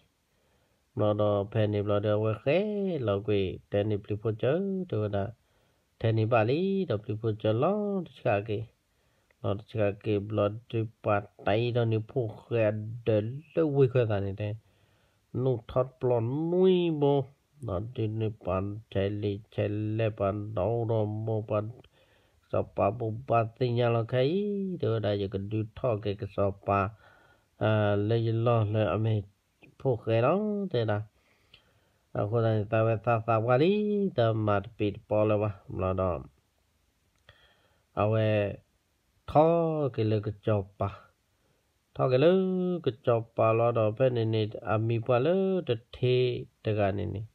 ဘျီဒီးဖဲန့ၣ်ဘျီဒီး အဝဲဃဲလီၤကွံာ် တဲန့ၢ်ပျံၤဖိကၠၢ တဲဝဲဒၣ်, ထဲန့ၣ်ဘၣ်လံ. ဒီးပျံၤဖိကၠၢလီၤတဆှးက့ၤ, လီၤတဆှးက့ၤဘျီဒုး ပှၤတၢ်အံၤဒီးန့ၣ် ဖိၣ်ဃဲအဒၢးလၢဝ့ၢ်ခွဲးသးန့ၣ်တဲ နူၢ်ထီၣ်ပျီနွံဘိ, ဒီးဒုးန့ၢ်ပှၤထဲလံၤထဲလဲၢ် ပှၤဒီအိၣ်ဒီမိၢ်ပှၤ, စီၤပၤဘိးဘၣ်သ့ၣ်ညါလီၤခဲအံၤ တဲဝဲဒၣ် ယကဒုးထီၣ်က့ၤကစီၤပၤ လၢယလီၢ်လၢအမ့ၢ်ဖိၣ်ဃဲလီၤ တဲဒၣ်. အဃိသတးန့ၣ် သးဝဲသးသးပှၢ်လံ, တမၤတပံၤတပီလၢၤဘၣ်. ဘျီဒီး အဝဲ ထီၣ်က့ၤလၢကစီၤပၤ, ထီၣ်က့ၤလၢကစီၤပၤလီၤဒီး ဖဲန့ၣ်န့ၣ် အမံၤပှၢ်လၢတထ့တဂၤန့ၣ်န့ၣ်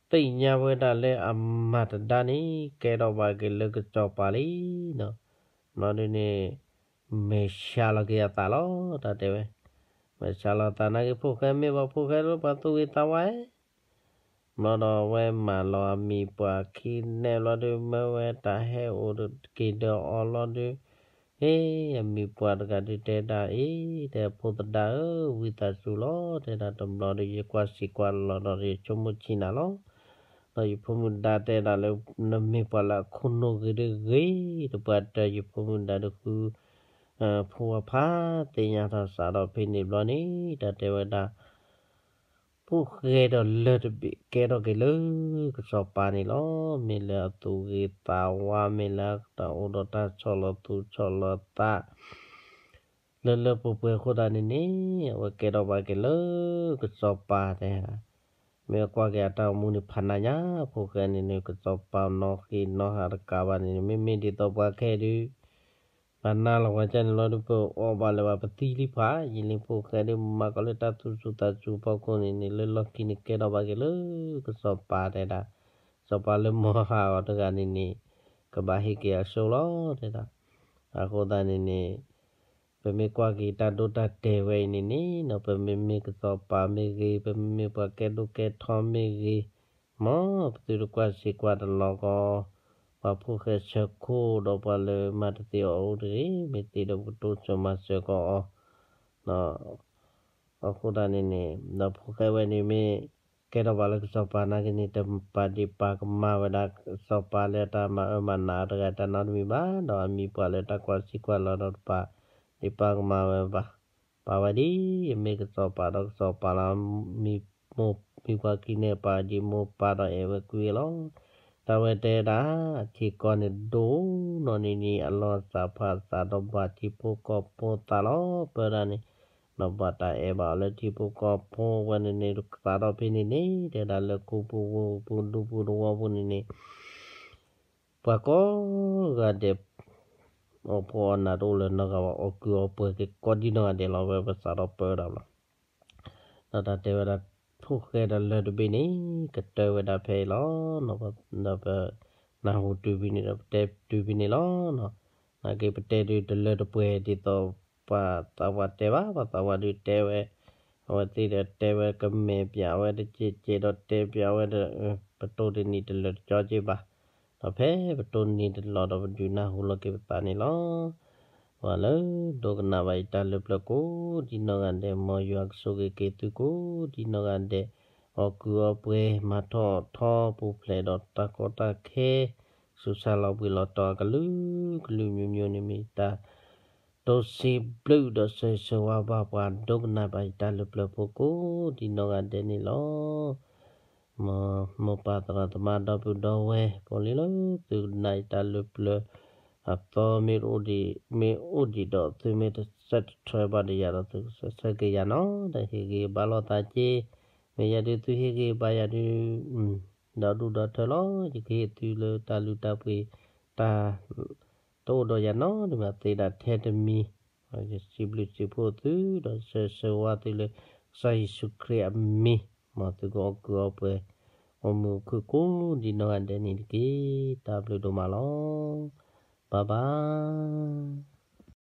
သ့ၣ်ညါဝဲဒၣ်လၢအမၤတဒါန့ၣ် ကဲထီၣ်ဘၣ်က့ၤလၢကစီၤပၤလံ. ဘျီဒုးန့ၣ် မဲာ်ဆှးလီၤက့ၤအသးလီၤ တၢ်တဲဝဲ, မဲာ်ဆှးလီၤသးနာ်က့ ဖိၣ်ဃဲမ့ၢ်ဘၣ် ဖိၣ်ဃဲလၢပှၤသူၣ်ဂ့ၤသးဝါဧၢ ဘျီဒီးအဝဲမၢလီၤအမံၤပှၢ်ခံနဲၣ်ဘျီဒီး မၢဝဲတၢ်ဟဲအိၣ်က့ၤဒီးအီၤလီၤဒီး, ဟ့ၣ် အမံၤပှၢ်တဂၤဒုးတဲဒၣ်အံၤ တဲဖိသဒါဧၢ ဝံသးစူၤလီၤ တဲဒၣ် တဘျီဒီး ယကွၢ်စံးကွၢ်လီၤဒီး ယဆိကမိၣ်ဆံးနၤလီၤ. ဒီးယဖိမုၣ်ဒါတဲဒၣ်လၢ နမ့ၢ်ပှၤလၢအခိၣ်နူာ်ဂ့ၤဒုးဂ့ၤ တပှၢ်တၢၢ် ယဖိမုၣ်ဒါတဃု ဖိဝၤဖးသ့ၣ်ညါထီၣ်စးထီၣ်ဖဲန့ၣ်ဘျီန့ၣ် တၢ်တဲဝဲဒၣ် ဖိၣ်ဃဲဒီးလၢၢ်တဘ့ၣ်ကဲထီၣ်က့ၤလၢကစီၤပၤန့ၣ်လီၤ. မ့ၢ်လၢအသူၣ်ဂ့ၤသးဝါ မ့ၢ်လၢတၢ်အိၣ်ဒီးတၢ်ဆီၣ်လီၤသူၣ်ဆီၣ်လီၤသး လၢလၢပှဲၤပှဲၤအဃိသတးန့ၣ်န့ၣ် အဝဲကဲထီၣ်ဘၣ်က့ၤလၢကစီၤပၤတဲဒၣ်. မ့ၢ်အကွၢ်က့ၤအတၢ်အိၣ်မူန့ၣ်ဖးနးညါ ဖိၣ်ဃဲန့ၣ်န့ၣ် ကစီၤပၤနီၣ်ဃ့နီၣ်ဟးတကးဘၣ်န့ၣ် မ့မ့ၢ်ဒ်သိးပှၤခဲဒုး ပှၤနါလီၤပှၤကန့ၣ်လီၤဒုး ပအီၣ်ဘၣ်လၢၤဘၣ် ပသံလံဖးယံာ်လံ ဖိၣ်ဃဲဒုး မၤကီးလၢတၢ်သူၣ်စူၤသးစူၤအဖီခိၣ်န့ၣ်န့ၣ် လၢလီၢ်ခံန့ၣ်ကဲထီၣ်ဘၣ်က့ၤလၢကစီၤပၤတဲဒၣ်. စီၤပၤလၢမၤဟးဂီၤတဂၤန့ၣ်န့ၣ် ကဘၣ်ဟ့ၣ်က့ၤအစိလီၤတဲဒၣ်. အဃိသတးန့ၣ်န့ၣ် ပမ့ၢ်ကွၢ်က့ၤတၢ်ဒိတၢ်တဲာ်ဝဲအံၤန့ၣ်န့ၣ် ပမ့မ့ၢ်ကစီၤပၤမ့ၢ်ဂ့ၤ ပမ့မ့ၢ်ပှၤကဲဒိၣ်ကဲထီမ့ၢ်ဂ့ၤ မ်ပသုတကွၢ်စ့ကွၢ်တလီၤကီး ပှၤဖိၣ်ဃဲဆၢခိၣ်ဒီးပှၤလၢမၤတသ့အီၤအိၣ်တဂ့ၤ, မ့ၢ်သ့ဒီးပကတိစၢၤမၤစၢၤကီးအီၤ. အဃိသတးန့ၣ်န့ၣ် ဒီးဖိၣ်ဃဲဝဲန့ၣ်မ့ၢ်ကဲထီၣ်ဘၣ်လၢကစီၤပၤနာ်က့န့ၣ် တပာ်ဒံးပာ်ကမၣ်ဝဲဒၣ်ကစီၤပၤလၢတၢ်မၤအၢမၤနးတဂၤတၢ်နီတမံၤဘၣ်, ဒီးအမံၤပှၢ်လၢတၢ်ကွၢ်စံးကွၢ်လီၤဒီးတပာ်ဒံးပာ်ကမၣ်ဝဲဘၣ်. ပာ်ဝဲဒ်အမ့ၢ်ကစီၤပၤဒီးကစီၤပၤလီၤ. မံၤမိၢ်မံၤပှၢ်ခံန့ၣ် ပာ်ဒံးမိၢ်ပၢ်ဒီးအဲၣ်ဝဲကွံာ်ဝဲလီၤ. တၢ်ဝဲတဲဒၣ် ထံကီၢ်န့ၣ်ဒိၣ်နီၢ်နီၢ်န့ၣ် အလီၢ်သးဖးသးဒီးဘၣ်ထံဖိကီၢ်ဖိသးလီၤ. ပၢဒၣ်န့ၣ် ဒီးဘၣ်တၢ်အဲၣ်ဘၣ်အီၤလၢထံဖိကီၢ်ဖိဝဲန့ၣ်န့ၣ် သးဒီဖဲန့ၣ်န့ၣ် တဲဒၣ်လၢခူပူၤဝ့ၢ်ပူၤဒူပူၤသဝီပူၤန့ၣ်န့ၣ် ပှၤကိးဂၤဒဲး အီၣ်ဖှီၣ်အီၣ်နးတအိၣ်လၢၤနီတဂၤဘၣ် အီၣ်ကုၢ်အီၣ်ပှဲၤက့ၤကိးဒံနီၢ်ဂၤဒဲးလီၤ. ဝဲပသးဒီပၢဒၣ်လီၤ. ဒီးတၢ်တဲဝဲဒၣ် ဖိၣ်ဃဲဒီးလၢၢ်တဘ့ၣ်န့ၣ် ကတၢၢ်ဝဲဒၣ်ဖဲအံၤလီၤ. ဒီးပနၢ်ဟူတုၤဖဲန့ၣ်ဒီး ပတဲတုၤဖဲန့ၣ်လီၤ. နာ်က့ပတဲဒုးတလၢတပှဲၤဒ်သိး ပှၤသးပှၢ်တဲဘၣ်, ပှၤသးပှၢ်ဒုးတဲဝဲ, အဝဲသ့ၣ်ဒီးတဲဝဲကမဲာ်ပၠးဝဲတကဲးကဲးဒီးတဲပၠးဝဲဒီး ပတိၢ်တနံၤတလၢာ်တကီက့ဘၣ်. ဒီးဖဲပတိၢ်တနံၤတလီၢ်ဒီးပဒုးနၢ်ဟူလီၤက့ၤပသးန့ၣ်လီၤ. ပှၤလၢဒိကနၣ်ဘၣ်ယတၢ်လၢပျၢၤကိးဒံနီၢ်ဂၤဒဲး မ်ယွၤကဆိၣ်ဂ့ၤက့ၤသုကိးဒံနီၢ်ဂၤဒဲး အီၣ်ကုၢ်အီၣ်ပှဲၤ မၤထီၣ်ထီပူၤဖျဲးဒီးတၢ်ကီတၢ်ခဲ ဆူးစၢ်လီၤဘှံးလီၤတီၤအကလုာ်ကလုာ်မျိုးမျိုးန့ၣ် မ့ၢ်တၢ်တိစံးဘျုးဒီးစံးဆၢဝါဘၣ် ပှၤဒိကနၣ်ဘၣ်ယတၢ်လၢပျၢၤဖိကိးဒံနီၢ်ဂၤဒဲးန့ၣ်လီၤ. မ်မိၢ်ပၢ်သရၣ်သမါဒီပုၢ်ဒီဝဲၢ် ကိးလံလၢသုကနၣ်ယတၢ်လၢပျၢၤအသီမ့ၢ်အိၣ်ဒံး, မ့ၢ်အိၣ်ဒံးဒီးသုမ့ၢ်တဆၢထၢၣ်ဘၣ်ဒီးယၤဒီး သုကဆၢထၢၣ်က့ၤယၤနီၤ, ဒီးဟ့ၣ်ဂံၢ်ဘါလိာ်သးက့ၤ, မ့ၢ်ယၤဒုးသုဟ့ၣ်ဂံၢ်ဘါယၤဒုး ဒီဒူၣ်ဒီထၢလီၤ. ယကဟ့ၣ်သုလၢတၢ်လုၢ်တၢ်ပှ့ၤ တၢ်တအိၣ်ဒီးယၤနီတမံၤ သ့ဒၣ်ထဲတမံၤ, ယစံးဘျုးစံးဖှိၣ်သု ဒီးဆၢဂ့ၤဆၢဝါသုလၢ ကစၢ်ယ့ၣ်ၡူးခရံာ်အမံၤ, မ်သုကအိၣ်ကုၢ်အိၣ်ပှဲၤ အိၣ်မုာ်အိၣ်ခုၣ်ကိးဒံနီၢ်ဂၤဒဲးန့ၣ်တက့ၢ်. တၢ်ဘျုးဒိၣ်မးလီၤ. Bye bye.